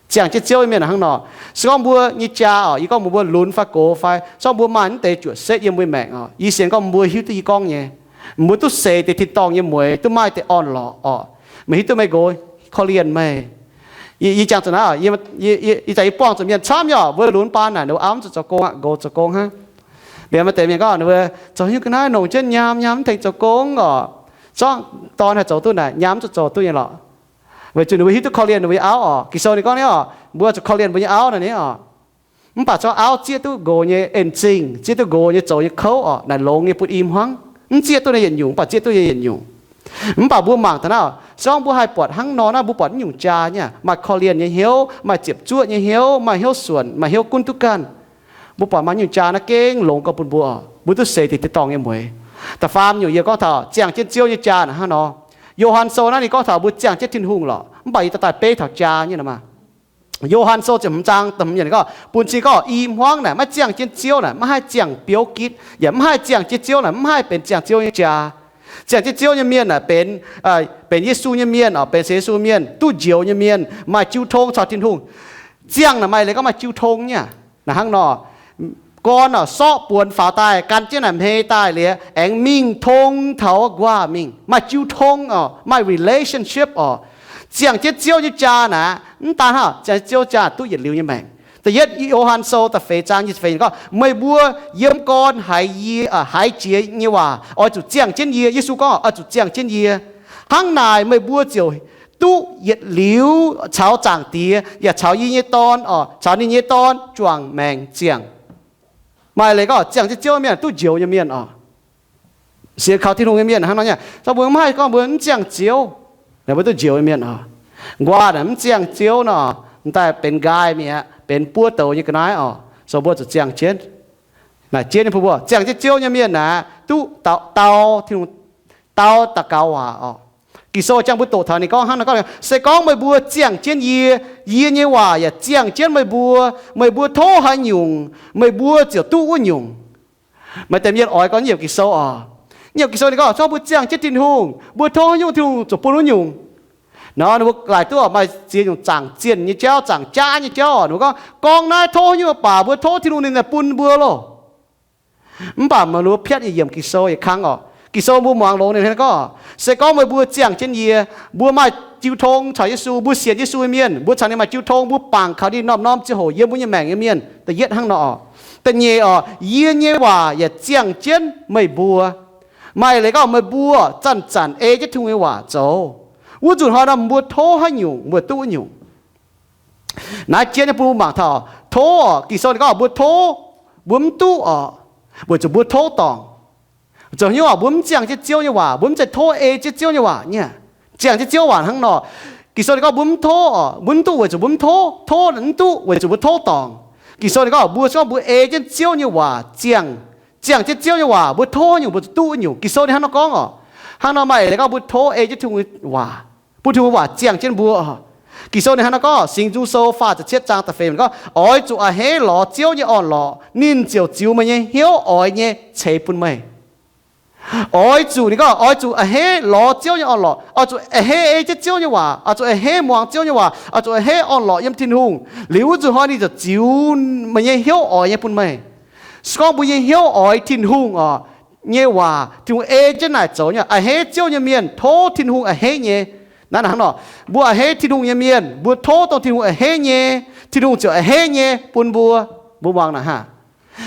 Ziangh jienv Ziouv nyei mienh hnangv nor, se gorngv mbuo nyei jaa oc, yie gorngv mbuo lunx fai gox fai, se gorngv mbuo maaih mv deix juoqc setv yiem mbuo nyei maengc oc, yie sienx gorngv mbuo hiuv duqv yie gorngv nyei. Mbuo duqv seix deix tin-dorngh nyei mueix, duqv maaih deix orn-lorqc oc. Meih hiuv duqv meih nqox korv-lienh meih. Yie jangx zuqc naaiv, yie zaqc yie buangh zuqc mienh camv nyei oc, mbuo lunx baan naaic ninh mbuo auv mv zuqc zoux gong aqv, nqox zoux gong hnangv. Liuz maaih deix mienh gorngv ninh mbuo zoux haaix nyungc ga'naaiv nongc jienv nyaam, nyaam mv tengx zoux gong oc. Zorqv dorn haih zoux duqv naaic, nyaam mv zuqc zoux duqv nyei lorqc. Weic zuqc ninh mbuo hiuv duqv korv-lienh ninh mbuo nyei auv oc. Ging-Sou ninh gorngv nyei oc, mbuo zuqc korv-lienh mbuo nyei auv naaic nyei oc. Mv baac zorqv auv zieqv duqv nqox nyei en zingh, zieqv duqv nqox nyei zoux nyei kouv oc, naaic longx nyei bun i hmuangv. Mv zieqv duqv naaiv yietc nyungc, mv baac zieqv duqv nyei yietc nyungc. Mv baac mbuo mangc taux naaiv, se gorngv mbuo haih buatc hnangv nor naaiv, mbuo buatc naaiv nyungc jaa nyei, maaih korv-lienh nyei hnyouv, maaih ziepc zuoqv nyei hnyouv, maaih hnyouv suonc, maaih hnyouv gunv duqv ganh. Mbuo buatc maaih nyungc jaa naaiv gengh longx gau bun mbuo, mbuo duqv seix deix tin-dorngh nyei mueix. Da'faam nyungc yie gorngv taux ziangh jienv Ziouv nyei jaa naaic hnangv nor. Yo^han Sou naaiv ninh gorngv taux mbuo ziangh jienv Tin-Hungh lorqc, mv baac yie daaih daaih beiv taux jaa nyei nor maah. Yo^han Sou ziepc hmz zaang da'hmz yiemc gorngv, bun cing gorngv i hmuangv naaic maiv ziangh jienv Ziouv naaic maiv haih ziangh biouv gitv, yaac mv haih ziangh jienv Ziouv naaic mv haih benx ziangh Ziouv nyei jaa. Ziangh jienv Ziouv nyei mienh naaic benx, benx Yesu nyei mienh oc, benx sienx Yesu mienh, duqv njoux nyei mienh, maaih jiu tong caux Tin-Hungh. Ziangh naaic maaih leiz gorngv maaih jiu tong nyei aqv. Naaic hnangv nor, gorn oc, sorqv buonc faaux daaih, gan jienv naaic hmei daaih liuz, aengx mingh tong taux nquaah mingh, maaih jiu tong oc, maaih relationship oc. Ziangh jienv Ziouv nyei jaa naaic, mv daan hnangv ziangh jienv Ziouv jaa duqv yietc liuz nyei maengc. Da'yietv Yo^han Sou da'feix zaang nyic ziepc feix gorngv, meih mbuo yiem gorn haiz yie, haiz jiex nyei waac oix zuqc ziangh jienv yie. Yesu gorngv oix zuqc ziangh jienv yie. Hnangv naaic meih mbuo ziouc duqv yietc liuz caux Zaangc Diex yaac caux yie nyei Dorn oc, caux ninh nyei Dorn juangc maengc ziangh. Maaih leiz gorngv ziangh jienv Ziouv mienh duqv njoux nyei mienh oc. Sienx kaux Tin-Hungh nyei mienh hnangv nor nyei. Zorqv mbuo mv haih gorngv mbuo mv ziangh Ziouv, mbuo duqv njoux nyei mienh oc. Nquaah naaic mv ziangh Ziouv nor, m'daaih benx nqaai mi'aqv, benx buov douz nyei ga'naaiv oc. So mbuo zuqc ziangh jienv. Naaic jienv nyei bun mbuo ziangh jienv Ziouv nyei mienh naaic duqv dau, dau daux gaux waac oc. Ging-Sou jangx mbuo doqc taux ninh gorngv hnangv naaiv gorngv, se gorngv meih mbuo ziangh jienv yie, yie nyei waac yaac ziangh jienv meih mbuo, meih mbuo tov haaix nyungc, meih mbuo ziouc duqv wuov nyungc. Maaih deix mienh oix gorngv nyei Ging-Sou oc. Nyei Ging-Sou ninh gorngv, zorqv mbuo ziangh jienv Tin-Hungh, mbuo tov haaix nyungc Tin-Hungh ziouc bun wuov nyungc. Nor ninh mbuo laaic duqv maaih ziex nyungc zaangc zienh nyei jauv, zaangc jaav nyei jauv oc. Ninh mbuo gorngv, gorngv naaiv tov haaix nyungc baac mbuo tov Tin-Hungh ninh bun mbuo loh. Mv baac maiv luov piatv nyei yiemc Ging-Sou yietc kang oc. Ging-Sou mbuo muangx longx ninh hnangv gorngv, se gorngv meih mbuo ziangh jienv yie, mbuo maaih jiu tong caux Yesu, mbuo sienx Yesu nyei mienh, mbuo caux ninh maaih jiu tong, mbuo bangc kaux ninh norm-norm ziangh hoc yiem mbuo nyei maengc nyei mienh. Da'yietv hnangv nor oc. Da'nyeic oc, yie nyei waac yaac ziangh jienv meih mbuo. Maaih leiz gorngv meih mbuo zanc-zanc ei jienv Tin-Hungh nyei waac zoux, wuov nzunc hnoi nor mbuo tov haaix nyungc mbuo duqv wuov nyungc. Naaiv jienv nyei bun mbuo mangc taux tov oc. Ging-Sou ninh gorngv mbuo tov, mbuo mv duqv oc, weic zuqc mbuo tov dorngc. Zoux haaix nyungc oc, mbuo mv ziangh jienv Ziouv nyei waac, mbuo mv zeiz tov ei jienv Ziouv nyei waac nyei. Ziangh jienv Ziouv waac hnangv nor. Ging-Sou ninh gorngv mbuo mv tov oc, mbuo mv duqv weic zuqc mbuo mv tov. Tov mv duqv weic zuqc mbuo tov dorngc. Ging-Sou ninh gorngv mbuo se gorngv mbuo ei jienv Ziouv nyei waac ziangh, ziangh jienv Ziouv nyei waac, mbuo tov nyungc mbuo zuqc duqv nyungc. Ging-Sou ninh hnangv nor gorngv oc. Hnangv nor maaih eix leiz gorngv mbuo tov ei jienv Tin-Hungh nyei waac, bun Tin-Hungh waac ziangh jienv mbuo. Ging-Sou ninh hnangv nor gorngv, Singx Nzung Sou faah ziepc cietv zaang da'feix gorngv, oix zuqc a'hneiv lorz Ziouv nyei orn-lorqc, ninh ziouc ziux meih nyei hnyouv oix nyei ceix bun meih. Oix zuqc, ninh gorngv oix zuqc a'hneiv lorz Ziouv nyei orn-lorqc, oix zuqc a'hneiv ei jienv Ziouv nyei waac, oix zuqc a'hneiv muangx Ziouv nyei waac, oix zuqc a'hneiv orn-lorqc yiem Tin-Hungh. Liuz wuov nzunc hnoi ninh ziouc ziux meih nyei hnyouv oix nyei bun meih. Se gorngv mbuo nyei hnyouv oix Tin-Hungh oc nyei waac, Tin-Hungh ei jienv naaic zoux nyei, a'hneiv Ziouv nyei mienh tov Tin-Hungh a'hneiv nyei. Naaiv hnangv nor, mbuo a'hneiv Tin-Hungh nyei mienh, mbuo tov dongh Tin-Hungh a'hneiv nyei, Tin-Hungh ziouc a'hneiv nyei bun mbuo. Mbuo muangx naaic hnangv.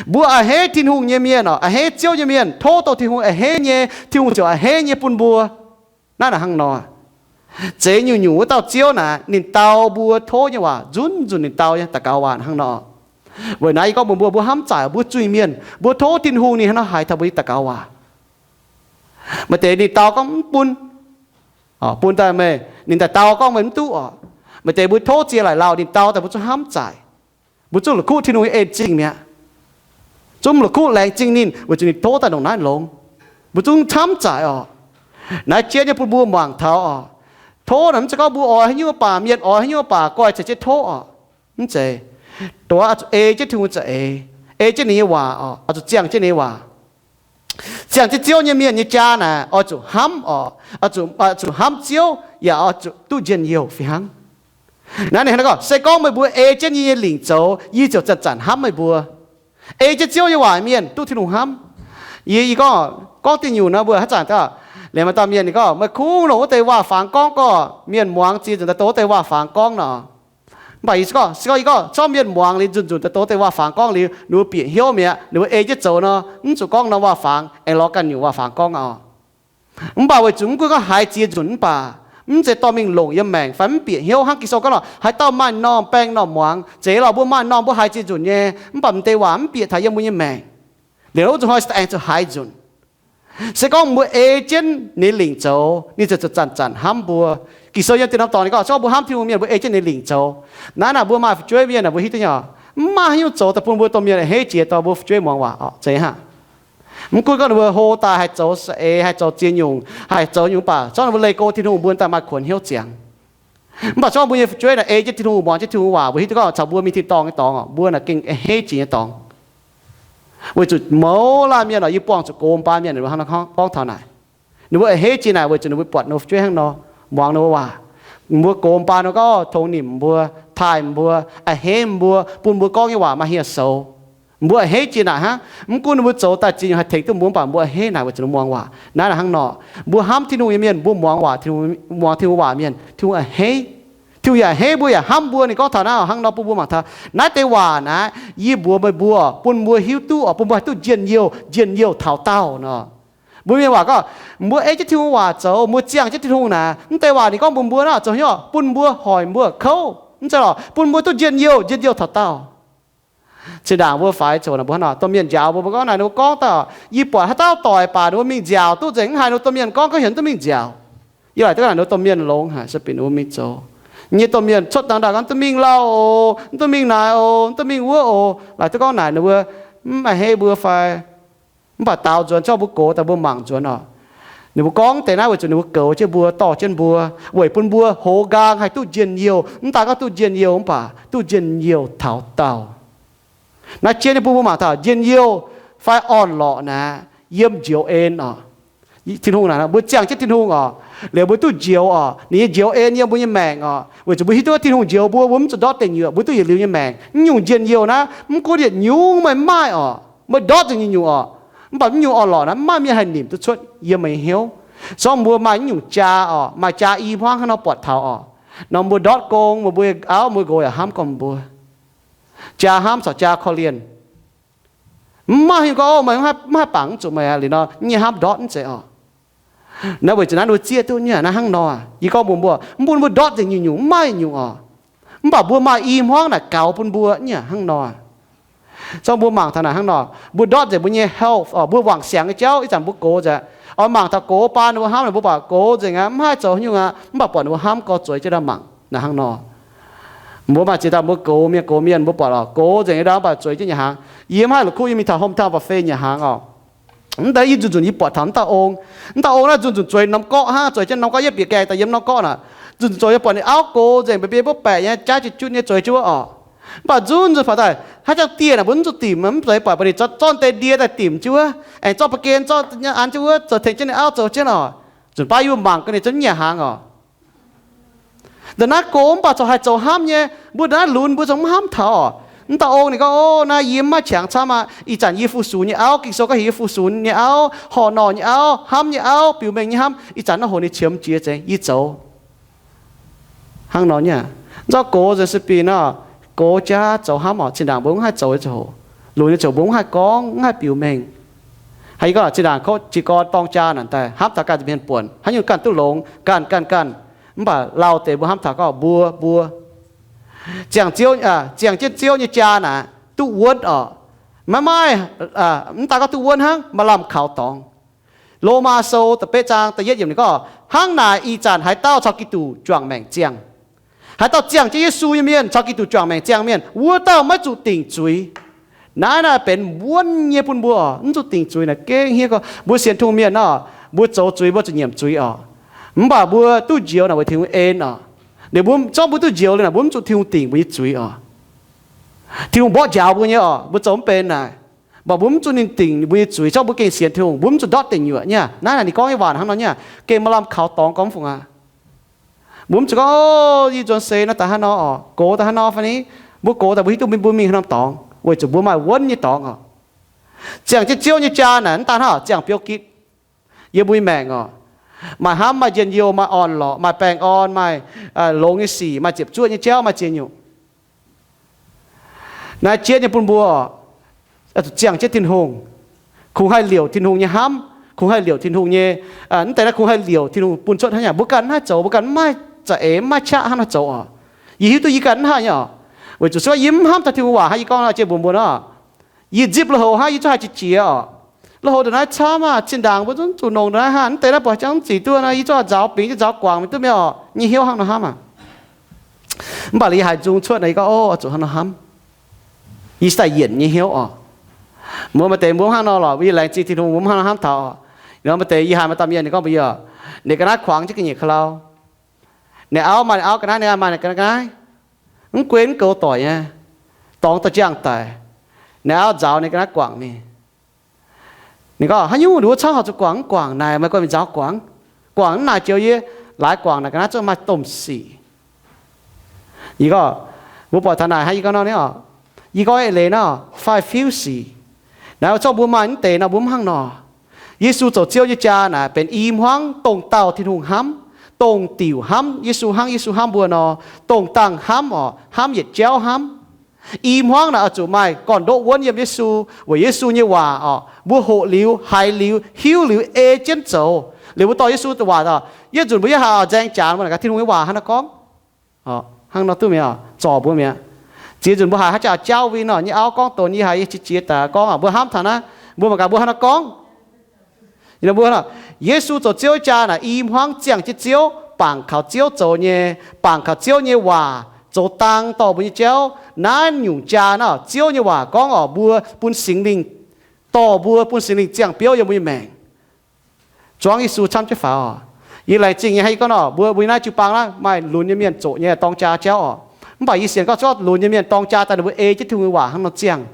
Mbuo a'hneiv Tin-Hungh nyei mienh oc, a'hneiv Ziouv nyei mienh, tov dongh Tin-Hungh a'hneiv nyei, Tin-Hungh ziouc a'hneiv nyei bun mbuo. Naaiv naaic hnangv nor. Zeiz nyungc-nyungc wuov dauh Ziouv naaic, ninh dau mbuo tov nyei waac nzunc nzunc ninh dau nyei daux gaux waac hnangv nor. Weic naaiv yie gorngv mbuox mbuo, mbuo hnamv zaaic mbuo zuiz-mienh, mbuo tov Tin-Hungh ninh hnangv nor haiz taux mbuo nyei daux gaux waac. Maaih deix ninh dau gorngv mv bun, bun daaih meih, ninh daaih dau gorngv meih mv duqv oc. Maaih deix mbuo tov ziex laaic lauh ninh dau daaih mbuo zungv hnamv zaic. Mbuo zungv la'kuqv Tin-Hungh nyei en-zingh mi'aqv. Zungv la'kuqv laengz zingh ninh weic zuqc ninh tov daaih ndongc naaiv longx. Mbuo zungv hnamv zaic oc. Naaiv jienv nyei bun mbuo mangc taux oc. Tov naaic mv zeiz gorngv mbuo oix haaix nyungc baac mienh oix haaix nyungc baac goiv ceix jienv tov oc. Mv zeiz. Dongh wuov oix zuqc ei jienv Tin-Hungh za'eix, ei jienv ninh nyei waac oc, oix zuqc ziangh jienv ninh nyei waac. Ziangh jienv Ziouv nyei mienh nyei jaa naaic oix zuqc hnamv oc, oix zuqc hnamv Ziouv yaac oix zuqc duqv njien-youh fih hnangv. Naaiv ninh gorngv, se gorngv meih mbuo ei jienv yie nyei lingc zoux, yie ziouc zanc-zanc hnamv meih mbuo. Ei jienv Ziouv nyei waac mienh duqv Tin-Hungh hnamv. Yie, yie gorngv, gorngv diuh nyungc nor mbuo haaix zanc daaih, liemh maaih dauh mienh ninh gorngv, meih kungx longc wuov deix waac-fangx gorngv, gorngv mienh muangx ziex nzunc daaih dongh wuov deix waac-fangx gorngv nor. Mv baac yie gorngv, se gorngv yie gorngv zorqv mienh muangx liuz nzunc nzunc daaih dongh wuov deix waac-fangx gorngv liuz, ninh mbuo bieqc hnyouv mi'aqv, ninh mbuo ei jienv zoux nor, mv zuqc gorngv norm waac-fangx, aengx lorz ganh nyungc waac-fangx gorngv oc. Mv baac weic zuqc mv gunv gorngv haiz ziex nzunc mv baac, mv zeiz dorh mingh longc yiem maengc fai mv bieqc hnyouv hnangv Ging-Sou gorngv lorqc, haaix dauh maaih m'normh baeng m'normh muangx. Zeiz lorqc mbuo maaih m'normh mbuo haiz ziex nzunc nyei, mv baac m'deix waac mv bieqc taux yiem mbuo nyei maengc. Liuz wuov nzunc hnoi se daaih aengx zuqc haiz nzunc. Se gorngv mbuo ei jienv ninh lingc zoux, ninh ziouc zanc-zanc hnamv mbuo. Ging-Sou yiem deix norm dorngx ninh gorngv, se gorngv mbuo hnamv Tin-Hungh mienh mbuo ei jienv ninh lingc zoux. Naaiv naaic mbuo maaih fu'jueiv mienh naaic mbuo hiuv duqv nyei, mv maaih haaix nyungc zoux daaih bun mbuo domh mienh a'hneiv jiex dorh mbuo fu'jueiv muangx waac oc. Zeiz hnangv. Mv gunv gorngv ninh mbuo hlo daaih haih zoux saeng-eix, haih zoux ziex nyungc, haih zoux nyungc mv baac zorqv ninh mbuo leih go Tin-Hungh mbuo daaih maaih kuonx hnyouv ziangx. Mv baac zorqv mbuo nyei fu'jueiv naaic ei jienv Tin-Hungh, muangx jienv Tin-Hungh waac, mbuo hiuv duqv gorngv caux mbuo mingh tin-dorngh nyei dorngx oc, mbuo naaic gengh a'hneiv jiex nyei dorngx. Weic zuqc mouz laanh mienh oc, yie buangh zuqc gox mbaan mienh ninh mbuo hnangv nor gorngv taux naaic. Ninh mbuo a'hneiv jiex naaic weic zuqc ninh mbuo buatc ninh mbuo fu'jueiv hnangv nor, muangx ninh mbuo waac. Mbuo gox mbaan ninh mbuo gorngv tongx nimc mbuo, taaih mbuo, a'hneiv mbuo, bun mbuo gorngv nyei waac maaih hieh soux. Mbuo a'hneiv jiex naaic hnangv. Mv gunv ninh mbuo zoux daaih ziex nyungc haih tengx duqv mbuo mv baac mbuo a'hneiv naaic weic zuqc ninh mbuo muangx waac. Naaiv naaic hnangv nor, mbuo hnamv Tin-Hungh nyei mienh, mbuo muangx waac, muangx Tin-Hungh waac mienh, Tin-Hungh a'hneiv. Tin-Hungh yaac a'hneiv mbuo yaac hnamv mbuo. Ninh gorngv taux naaiv hnangv nor bun mbuo mangc taux naaiv deix waac naaiv, yie mbuox meih mbuo bun mbuo hiuv duqv oc, bun mbuo haih duqv njien-youh, njien-youh taux daauh nor. Mbuo mienh waac gorngv, mbuo ei jienv Tin-Hungh waac zoux, mbuo ziangh jienv Tin-Hungh naaic, mv deix waac ninh gorngv mbuox mbuo naaic zoux hnyouv bun mbuo hoic mbuo kouv, mv zeiz lorqc, bun mbuo duqv njien-youh, njien-youh taux daauh. Zinh ndaangc mbuo faix coc naaic mbuo hnangv nor, domh mienh njaaux mbuo, mbuo gorngv naaic ninh mbuo gorngv daaih, yie buatc haaix dauh doic baac ninh mbuo mingh nziaauc duqv nzengc, mv haiz ninh mbuo domh mienh gorngv, gorngv heuc mv duqv mingh nziaauc. Yie laaic duqv gorngv naaic ninh mbuo domh mienh longx haic, se bieqc ninh mbuo mingh zoux. Nyei domh mienh cuotv dangh ndau gorngv duqv mingh lauh oc, mv duqv mingh naaic oc, mv duqv mingh wuov oc, laaic duqv gorngv naaic ninh mbuo mv a'hneiv mbuo fai. Mv baac daaux nzuonx zorqv mbuo gox daaih mbuo mangc nzuonx oc. Ninh mbuo gorngv deix naaiv weic zuqc ninh mbuo goux jienv mbuo, dorh jienv mbuo, weic bun mbuo hoz nqaang haih duqv njien-youh. Mv daan gorngv duqv njien-youh mv baac duqv njien-youh taux daauh. Naaiv jien nyei bun mbuo mangc taux njien-youh fai orn-lorqc naaic yiem njoux en oc. Tin-Hungh naaic, mbuo ziangh jienv Tin-Hungh oc, liuz mbuo duqv njoux oc, ninh nyei njoux en yiem mbuo nyei maengc oc. Weic zuqc mbuo hiuv duqv Tin-Hungh njoux mbuo, mbuo mv zuqc ndortv deic nyuoqc, mbuo duqv yietc liuz nyei maengc. Mv nyungc njien-youh naaiv, mv gunv yietc nyungc meih mv maaih oc, meih ndortv nzengc nyungc-nyungc oc. Mv baac mv nyungc orn-lorqc naaiv mv maaih mienh haih nimc duqv cuotv yiem meih nyei hnyouv. Se gorngv mbuo maaih mv nyungc jaa oc, maaih jaa i hmuangv hnangv nor buatc taux oc, nor mbuo ndortv gong, mbuo nyei auv mbuo nqox yaac hnamv gormx mbuo. Jaa hnamv caux jaa korv-lienh. Mv maaih hingh gorngv, o, meih mv haih bangc mv zuqc meih aqv. Liuz nor, nyei hnamv ndortv mv zeiz oc. Naaiv weic zuqc naaiv ninh mbuo zieqv duqv nyei aqv. Naaiv hnangv nor, yie gorngv mbuox mbuo, mv bun mbuo ndortv nzengc nyungc-nyungc, mv maaih nyungc oc. Mv baac mbuo maaih i hmuangv naaic gaux bun mbuo nyei aqv. Hnangv nor, zorqv mbuo mangc taux naaic hnangv nor, mbuo ndortv nzengc mbuo nyei health oc, mbuo wangc siangx nyei jauv. Ih zanc mbuo gox nzengc, oix mangc taux gox baan ninh mbuo hnamv, mbuo baac gox nzengc aqv, mv haih zoux haaix nyungc aqv. Mv baac buatc ninh mbuo hnamv gorx zueiz jienv ndau mangc naaiv hnangv nor. Mbuo maaih ziex dauh mbuo gox mienh, gox mienh mbuo buatc oc, gox nzengc nyei ndau mv baac zueiz jienv nyanc hnaangx. Yie mv haih la'kuqv yie mingh taux hometown buffet nyanc hnaangx oc. Mv deix yie nzunc nzunc yie buatc taux mv dauh ong. Mv dauh ong naaiv nzunc nzunc zueiz norm gorqv hnangv, zueiz jienv norm gorqv, yie bieqc gaengh daaih yiem norm gorqv naaic. Nzunc nzunc zueiz, yie buatc ninh auv gox nzengc, mba'biei mbuov baeqc nyei, jaav jiex jutv nyei, zueiz jienv wuov oc. Mv baac nzunc nzunc baac daaih haaix jangx dieh naaic mbuo mv zuqc dimc, mv zeiz buatc baac ninh zorqv deix ndie daaih dimc jienv wuov, aengx zorqv ba'gen zorqv an jienv wuov, zoux tengx jienv ninh auv zoux jienv oc. Nzunc baav yie mangc gaax ninh zungv nyanc hnaangx oc. Ndongc naaiv gox mv baac corc haih zoux hnamv nyei. Mbuo ndongc naaiv lunx mbuo zungv mv hnamv taux oc. Mv dauh ong ninh gorngv, o, naaiv yie mv maaih qangx camv aqv. Ih zanc yie fu-sux nyei auv, Ging-Sou gorngv heuc yie fu-sux nyei auv, horh norh nyei auv, hnamv nyei auv, biux mengh nyei hnamv. Ih zanc naaiv hoc ninh qiemx jiex nzengc, yie zoux. Hnangv nor nyei aqv. Zorqv gox nzengc se bieqc nor, gox jaax zoux hnamv oc. Zinh ndaangc mbuo mv haih zoux nyei ziangh hoc, lunx nyei ziangh hoc mbuo mv haih gorngv, mv haih biux mengh. Haaix, yie gorngv zinh ndaangc kouv jiez gorn dorng jaa naaic daaih hnamv taux ganh nza'hmien buonc, haaix nyungc ganh duqv longx, ganh ganh ganh. Mv baac lauh deix mbuo hnamv taux gorngv mbuo, mbuo ziangh Ziouv, ziangh jienv Ziouv nyei jaa naaic duqv wuonv oc. Maiv maaih, mv daan gorngv duqv wuonv hnangv, maaih lamh kaux dorngx. Lomaa Sou da'betv zaang da'yietv yiemc ninh gorngv, hnangv naaic ih zanc haaix dauh caux Giduc juangc maengc ziangh, haaix dauh ziangh jienv Yesu nyei mienh, caux Giduc juangc maengc ziangh mienh, wuov dauh maiv zuqc dingc zuiz. Naaiv naaiv benx wuonv nyei bun mbuo, mv zuqc dingc zuiz naaic gengh hniev gorx. Mbuo sienx Tin-Hungh mienh nor, mbuo zoux zuiz mbuo zuqc nyiemc zuiz oc. Mv baac mbuo duqv njoux naaic weic Tin-Hungh en oc. Liuz mbuo zorqv mbuo duqv njoux liuz naaic mbuo mv zuqc Tin-Hungh dingc mbuo nyei zuiz oc. Tin-Hungh mborqv njaaux mbuo nyei oc, mbuo zoux mv benx naaic. Mv baac mbuo mv zuqc ninh dingc mbuo nyei zuiz, zorqv mbuo gengh sienx Tin-Hungh, mbuo mv zuqc ndortv deic nyuoqc nyei. Naaiv naaic ninh gorngv nyei waac hnangv nor nyei. Gengh maaih lamh kaux dorngx gorngv mv fungc aqv. Mbuo mv zuqc gorngv, o, yie nzuonx seix nor daaih haaix nor oc, gox daaih haaix nor fai ni. Mbuo gox daaih mbuo hiuv duqv mbuo mingh haaix norm dorngx, weic zuqc mbuo maaih wuonv nyei dorngx oc. Ziangh jienv Ziouv nyei jaa naaic mv daan hnangv ziangh biouv gitv yiem mbuo nyei maengc oc. Maaih hnamv, maaih njien-youh, maaih orn-lorqc, maaih baengh orn, maaih longx nyei sic, maaih ziepc zuoqv nyei jauv, maaih ziex nyungc. Naaiv jiex nyei bun mbuo oc, zuqc ziangh jienv Tin-Hungh, kungx haih liouc Tin-Hungh nyei hnamv, kungx haih liouc Tin-Hungh nyei, mv deix naaiv kungx haih liouc Tin-Hungh bun cuotv hnangv. Yaac mbuo ganh mv haih zoux, mbuo ganh mv maaih za'eix, mv maaih qaqv hnangv nor zoux oc. Yie hiuv duqv yie ganh mv haih nyei oc. Weic zuqc se gorngv yie mv hnamv taux Tin-Hungh waac hnangv, yie gorngv nor jiex mbuox mbuo nor, yie nzipv lui-houx hnangv, yie zungv haih jiex jiex oc. Lui-houx ndongc naaiv camv aqv, zinh ndaangc mbuo zungv zuqc nongc ndongc naaiv hnangv, mv deix naaiv buatc jangv mv zic duqv nor, yie zungv nzaaux bingx, zungv nzaaux guangc mingh duqv mi'aqv oc. Nyei hnyouv hnangv nor hnamv aqv. Mv baac yie haiz nzung cuotv nor, yie gorngv, o, oix zuqc hnangv nor hnamv. Yie se daaih yienc nyei hnyouv oc. Mbuo maaih deix mbuo mv hnangv nor lorqc, yie laengz zingh Tin-Hungh mbuo mv hnangv nor hnamv taux oc. Maaih deix yie haiz maaih dauh mienh ninh gorngv mbuox yie, ninh ga'naaiv kuangx jienv ga'nyiec ka'lau. Ninh auv maaih ninh auv ga'naaiv, ninh maaih ninh ga'naaiv, mv guei mv goux doic nyei, dorngx da'jangh daic. Ninh auv nzaaux ninh ga'naaiv guangc mingh. Ninh gorngv, haaix nyungc ninh wuov camv horpc zuqc guangc? Mv guangc naaic, meih gorngv mingh nzaaux guangc. Guangc mv naaic joux yie laaix guangc naaic ga'naaiv zungv maaih domh sic. Yie gorngv, mbuo buatc taux naaic hnangv yie gorngv nor ni oc. Yie gorngv eix leiz nor, faix-fiuv sic. Naaiv zorqv mbuo maaih mv deix nor mbuo mv hnangv nor. Yesu zoux Ziouv nyei jaa naaic benx i hmuangv dongh dauh Tin-Hungh hnamv, dongh diuc hnamv Yesu hnangv Yesu hnamv mbuo nor, dongh dangh hnamv oc, hnamv yietc jauv hnamv. I hmuangv naaic oix zuqc maaih gorn-ndoqv wuonv yiem Yesu, weic Yesu nyei waac oc, mbuo hoqc liuz, haiz liuz, hiuv liuz, ei jienv zoux. Liuz mbuo dorh Yesu waac oc, yietv nzunc mbuo yiem haaix oix nzaeng jaax mbuo naaic gaax Tin-Hungh nyei waac hnangv nor gorngv. Hnangv nor duqv mi'aqv, zorc mbuo mi'aqv. Ziex nzunc mbuo haiz haaix jaax jauv win nor, nyei auv gorngv donx yie haiz yie qiex jiez daaih gorngv, mbuo hnamv taux naaiv, mbuo mangc gaax mbuo hnangv nor gorngv. Mbuo, Yesu zoux Ziouv jaa naaic i hmuangv ziangh jienv Ziouv, bangc kaux Ziouv zoux nyei, bangc kaux Ziouv nyei waac zoux dang dorh mbuo nyei jauv. Naaiv nyungc jaa nor, Ziouv nyei waac gorngv oc, mbuo bun Singx Lingh dorh mbuo, bun Singx Lingh ziangh biouv yiem mbuo nyei maengc. Zuangx Yesu camv jienv faaux oc. Yie laengz zingh nyei hnangv yie gorngv nor, mbuo, mbuo naaiv jiu-baang naaiv maaih lunx nyei mienh zoqc nyei dorng jaa jauv oc. Mv baac yie sienx gorngv zorqv lunx nyei mienh dorng jaa daaih ninh mbuo ei jienv Tin-Hungh nyei waac hnangv nor ziangh.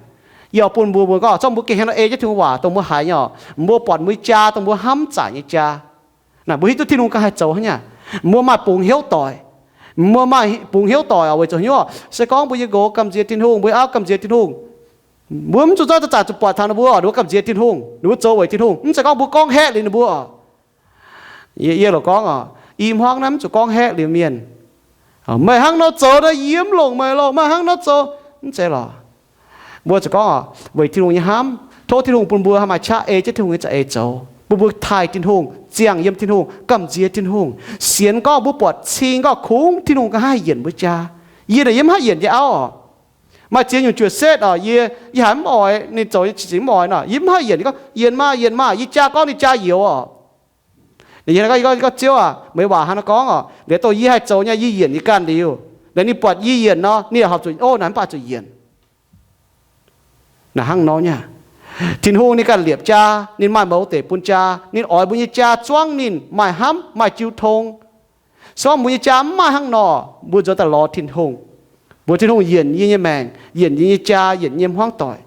Yie oix bun mbuo, mbuo gorngv zorqv mbuo gengh hnangv nor ei jienv Tin-Hungh waac dongh mbuo haiz nyei oc. Mbuo buatc mbuo nyei jaa dongh mbuo hnamv zaaic nyei jaa. Naaic mbuo hiuv duqv Tin-Hungh ganh haih zoux hnangv nyei. Mbuo maaih bungx hnyouv doic. Mbuo maaih bungx hnyouv doic oc, weic zuqc hnyouv oc, se gorngv mbuo nyei nqox gamh nziex Tin-Hungh, mbuo nyei auv gamh nziex Tin-Hungh, mbuo mv zuqc zorqv zanc-zanc zuqc buatc taux ninh mbuo oc, ninh mbuo gamh nziex Tin-Hungh, ninh mbuo zoux weic Tin-Hungh, mv zeiz gorngv mbuo gorngv haeqv liuz ninh mbuo oc. Yie, yie loc gorngv oc, i hmuangv naaiv mv zuqc gorngv haeqv liuz mienh. Meih hnangv nor zoux nor, yie mv longc meih loh, meih hnangv nor zoux, mv zeiz lorqc. Mbuo zuqc gorngv oc, weic Tin-Hungh nyei hnamv, tov Tin-Hungh bun mbuo haih maaih qaqv ei jienv Tin-Hungh nyei za'eix zoux, bun mbuo taaih Tin-Hungh, ziangh yiem Tin-Hungh, gamh nziex Tin-Hungh, sienx gorngv mbuo buatc cing gorngv kungx Tin-Hungh ganh haih yienc mbuo jaa. Yie naaic yie mv haih yienc nyei auv oc. Maaih ziex nyungc juoqc setv oc, yie, yie haiz mv oix ninh zoux nyei qiex mv oix nor, yie mv haih yienc. Gorngv, yienc maah, yienc maah, yie jaa gorngv ninh jaa youz oc. Yie gorngv, yie gorngv, Ziouv aac, meih waac hnangv nor gorngv oc, liuz dongh yie haih zoux nyei yie yienc yie ganh liuz, liuz ninh buatc yie yienc nor, ninh horpc zuqc, o, naaic mv baac zuqc yienc. Naaic hnangv nor nyei. Tin-Hungh ninh ganh liepc jaa, ninh maaih mouz deic bun jaa, ninh oix mbuo nyei jaa zuangv ninh, maaih hnamv, maaih jiu tong. Se gorngv mbuo nyei jaa mv maaih hnangv nor, mbuo nzuonx daaih lorz Tin-Hungh, mbuox Tin-Hungh yienc yie nyei maengc, yienc yie nyei jaa, yienc yie nyei hmuangv doic.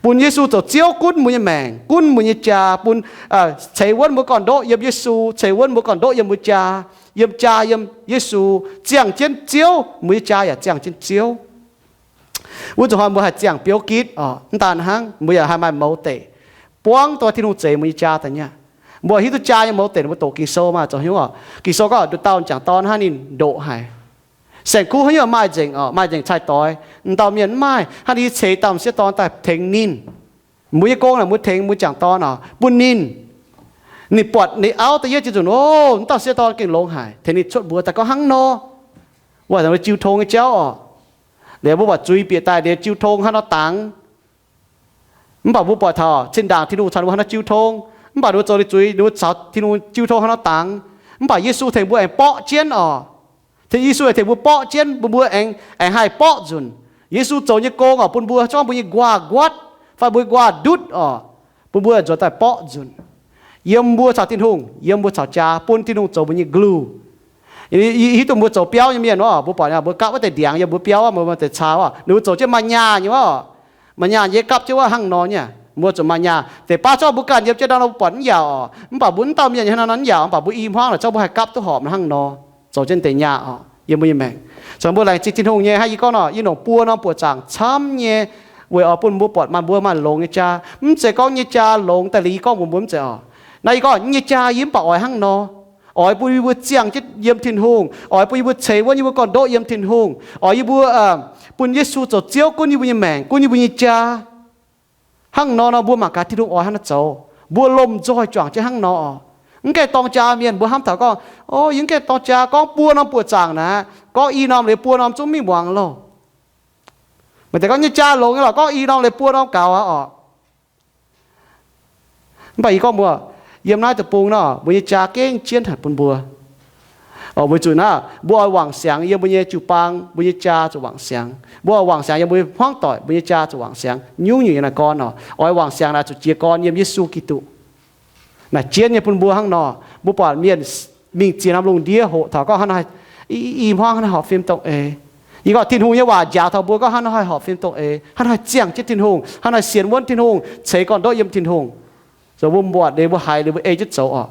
Bun Yesu zoux Ziouv gunv mbuo nyei maengc, gunv mbuo nyei jaa, bun ceix wuonv mbuo gorn-ndoqv yiem Yesu, ceix wuonv mbuo gorn-ndoqv yiem mbuo jaa, yiem jaa yiem Yesu, ziangh jienv Ziouv, mbuo nyei jaa yaac ziangh jienv Ziouv. Wuov zuqc hnoi mbuo haih ziangh biouv gitv oc, mv daan hnangv, mbuo yaac haih maaih mouz deic, buangv dongh Tin-Hungh zeix mbuo nyei jaa daaih nyei. Mbuo hiuv duqv jaa nyei mouz deic, mbuo doqc Ging-Sou maah, zoux hnyouv oc. Ging-Sou gorngv nduqc dauh m'jangc dorn hnangv ninh ndoqc haic. Saeng-kuv haaix nyungc maaih nzengc oc, maaih nzengc cai-doix. M'dauh mienh mv maaih, hnangv ninh ceix dauh m'sieqv dorn daaih tengx ninh. Mbuo nyei gong naaic mbuo tengx mbuo m'jangc dorn oc, bun ninh. Ninh buatc ninh auv da'yietv jienv nzunc, o, m'dauh m'sieqv dorn gengh longx haic, tengx ninh cuotv mbuox daaih gorngv hnangv nor. Wuov deix jiu tong nyei jauv oc. Liuz mbuo buatc zuiz bieqc daaih liuz jiu tong hnangv nor dangx. Mv baac mbuo buatc taux zinh ndaangc Tin-Hungh caux ninh mbuo hnangv nor jiu tong. Mv baac ninh mbuo zoux liuz zuiz, ninh mbuo caux Tin-Hungh jiu tong haaix nor dangx. Mv baac Yesu tengx mbuo aengx borqv jienv oc. Tengx Yesu tengx mbuo borqv jienv, bun mbuo aengx, aengx haih borqv nzunc. Yesu zoux nyei gong oc, bun mbuo, zorqv mbuo nyei nquaah nquatv fai mbuo nquaah ndutv oc, bun mbuo nzuonx daaih borqv nzunc. Yiem mbuo caux Tin-Hungh, yiem mbuo caux jaa, bun Tin-Hungh zoux mbuo nyei glue. Hiuv duqv mbuo zoux biauv nyei mienh oc, mbuo buatc mbuo gapv wuov deix ndiangx yiem mbuo biauv, mbuo deix caa oc, ninh mbuo zoux jienv maaih nyaah nyei oc. Maaih nyaah nyei gapv jienv wuov hnangv nor nyei. Mbuo zuqc maaih nyaah. Deix baav zorqv mbuo ganh yiem jienv ndau nor mbuo buatc mv yaac oc, mv baac mbuo mv dauh mienh nyei hnangv nor mv yaac, mv baac mbuo i hmuangv naaic zorqv mbuo haih gapv duqv horpc hnangv nor, zoux jienv deix nyaah oc, yiem mbuo nyei maengc. Caux mbuo laengz zingh Tin-Hungh nyei, hnangv yie gorngv nor, yie longc buo norm buoqc zaangc camv nyei weic oix bun mbuo buatc maaih, mbuo maaih longx nyei jaa. Mv zeiz gorngv nyei jaa longx daaih liuz yie gorngv mbuox mbuo mv zeiz oc. Naaiv yie gorngv nyei jaa yie mv baac oix hnangv nor. Oix bun yie mbuo ziangh jienv yiem Tin-Hungh, oix bun yie mbuo ceix wuonv yie mbuo gorn-ndoqv yiem Tin-Hungh, oix yie mbuo bun Yesu zoux Ziouv gunv yie mbuo nyei maengc, gunv yie mbuo nyei jaa. Hnangv nor nor mbuo mangc gaax Tin-Hungh oix hnangv naaiv zoux. Mbuo lomh nzoih juangc jienv hnangv nor oc. Mv gaengh dorng jaa mienh mbuo hnamv taux gorngv, o, yie mv gaengh dorng jaa, gorngv buo norm buoqc zaangc naaic, gorngv i norm liuz buo norm zungv mingh muangx loh. Maaih deix gorngv nyei jaa longx nyei lorqc, gorngv i norm liuz buo norm gaux aqv oc. Mv baac yie gorngv mbuo, yiem naaiv deic-bung nor, mbuo nyei jaa gengh jienv haic bun mbuo. Weic zuqc naaiv mbuo oix wangc siangx yiem mbuo nyei jiu-baang, mbuo nyei jaa zuqc wangc siangx. Mbuo oix wangc siangx yiem mbuo hmuangv doic, mbuo nyei jaa zuqc wangc siangx. Nyungc-nyungc yiem naaiv gorn oc, oix wangc siangx naaic zuqc jiez gorn yiem Yesu Giduc. Naaic jienv nyei bun mbuo hnangv nor. Mbuo buatc mienh mingh ziex norm lungh ndiev hoqc taux gorngv hnangv naaiv, i hmuangv hnangv naaiv horpc fim dongh eix. Yie gorngv Tin-Hungh nyei waac njaaux taux mbuo gorngv hnangv naaiv haih horpc fim dongh eix, hnangv naaiv haih ziangh jienv Tin-Hungh, hnangv naaiv haih sienx wuonv Tin-Hungh, ceix gorn-ndoqv yiem Tin-Hungh. Zoux mbuo buatc liuz, mbuo haiz liuz, mbuo ei jienv zoux oc.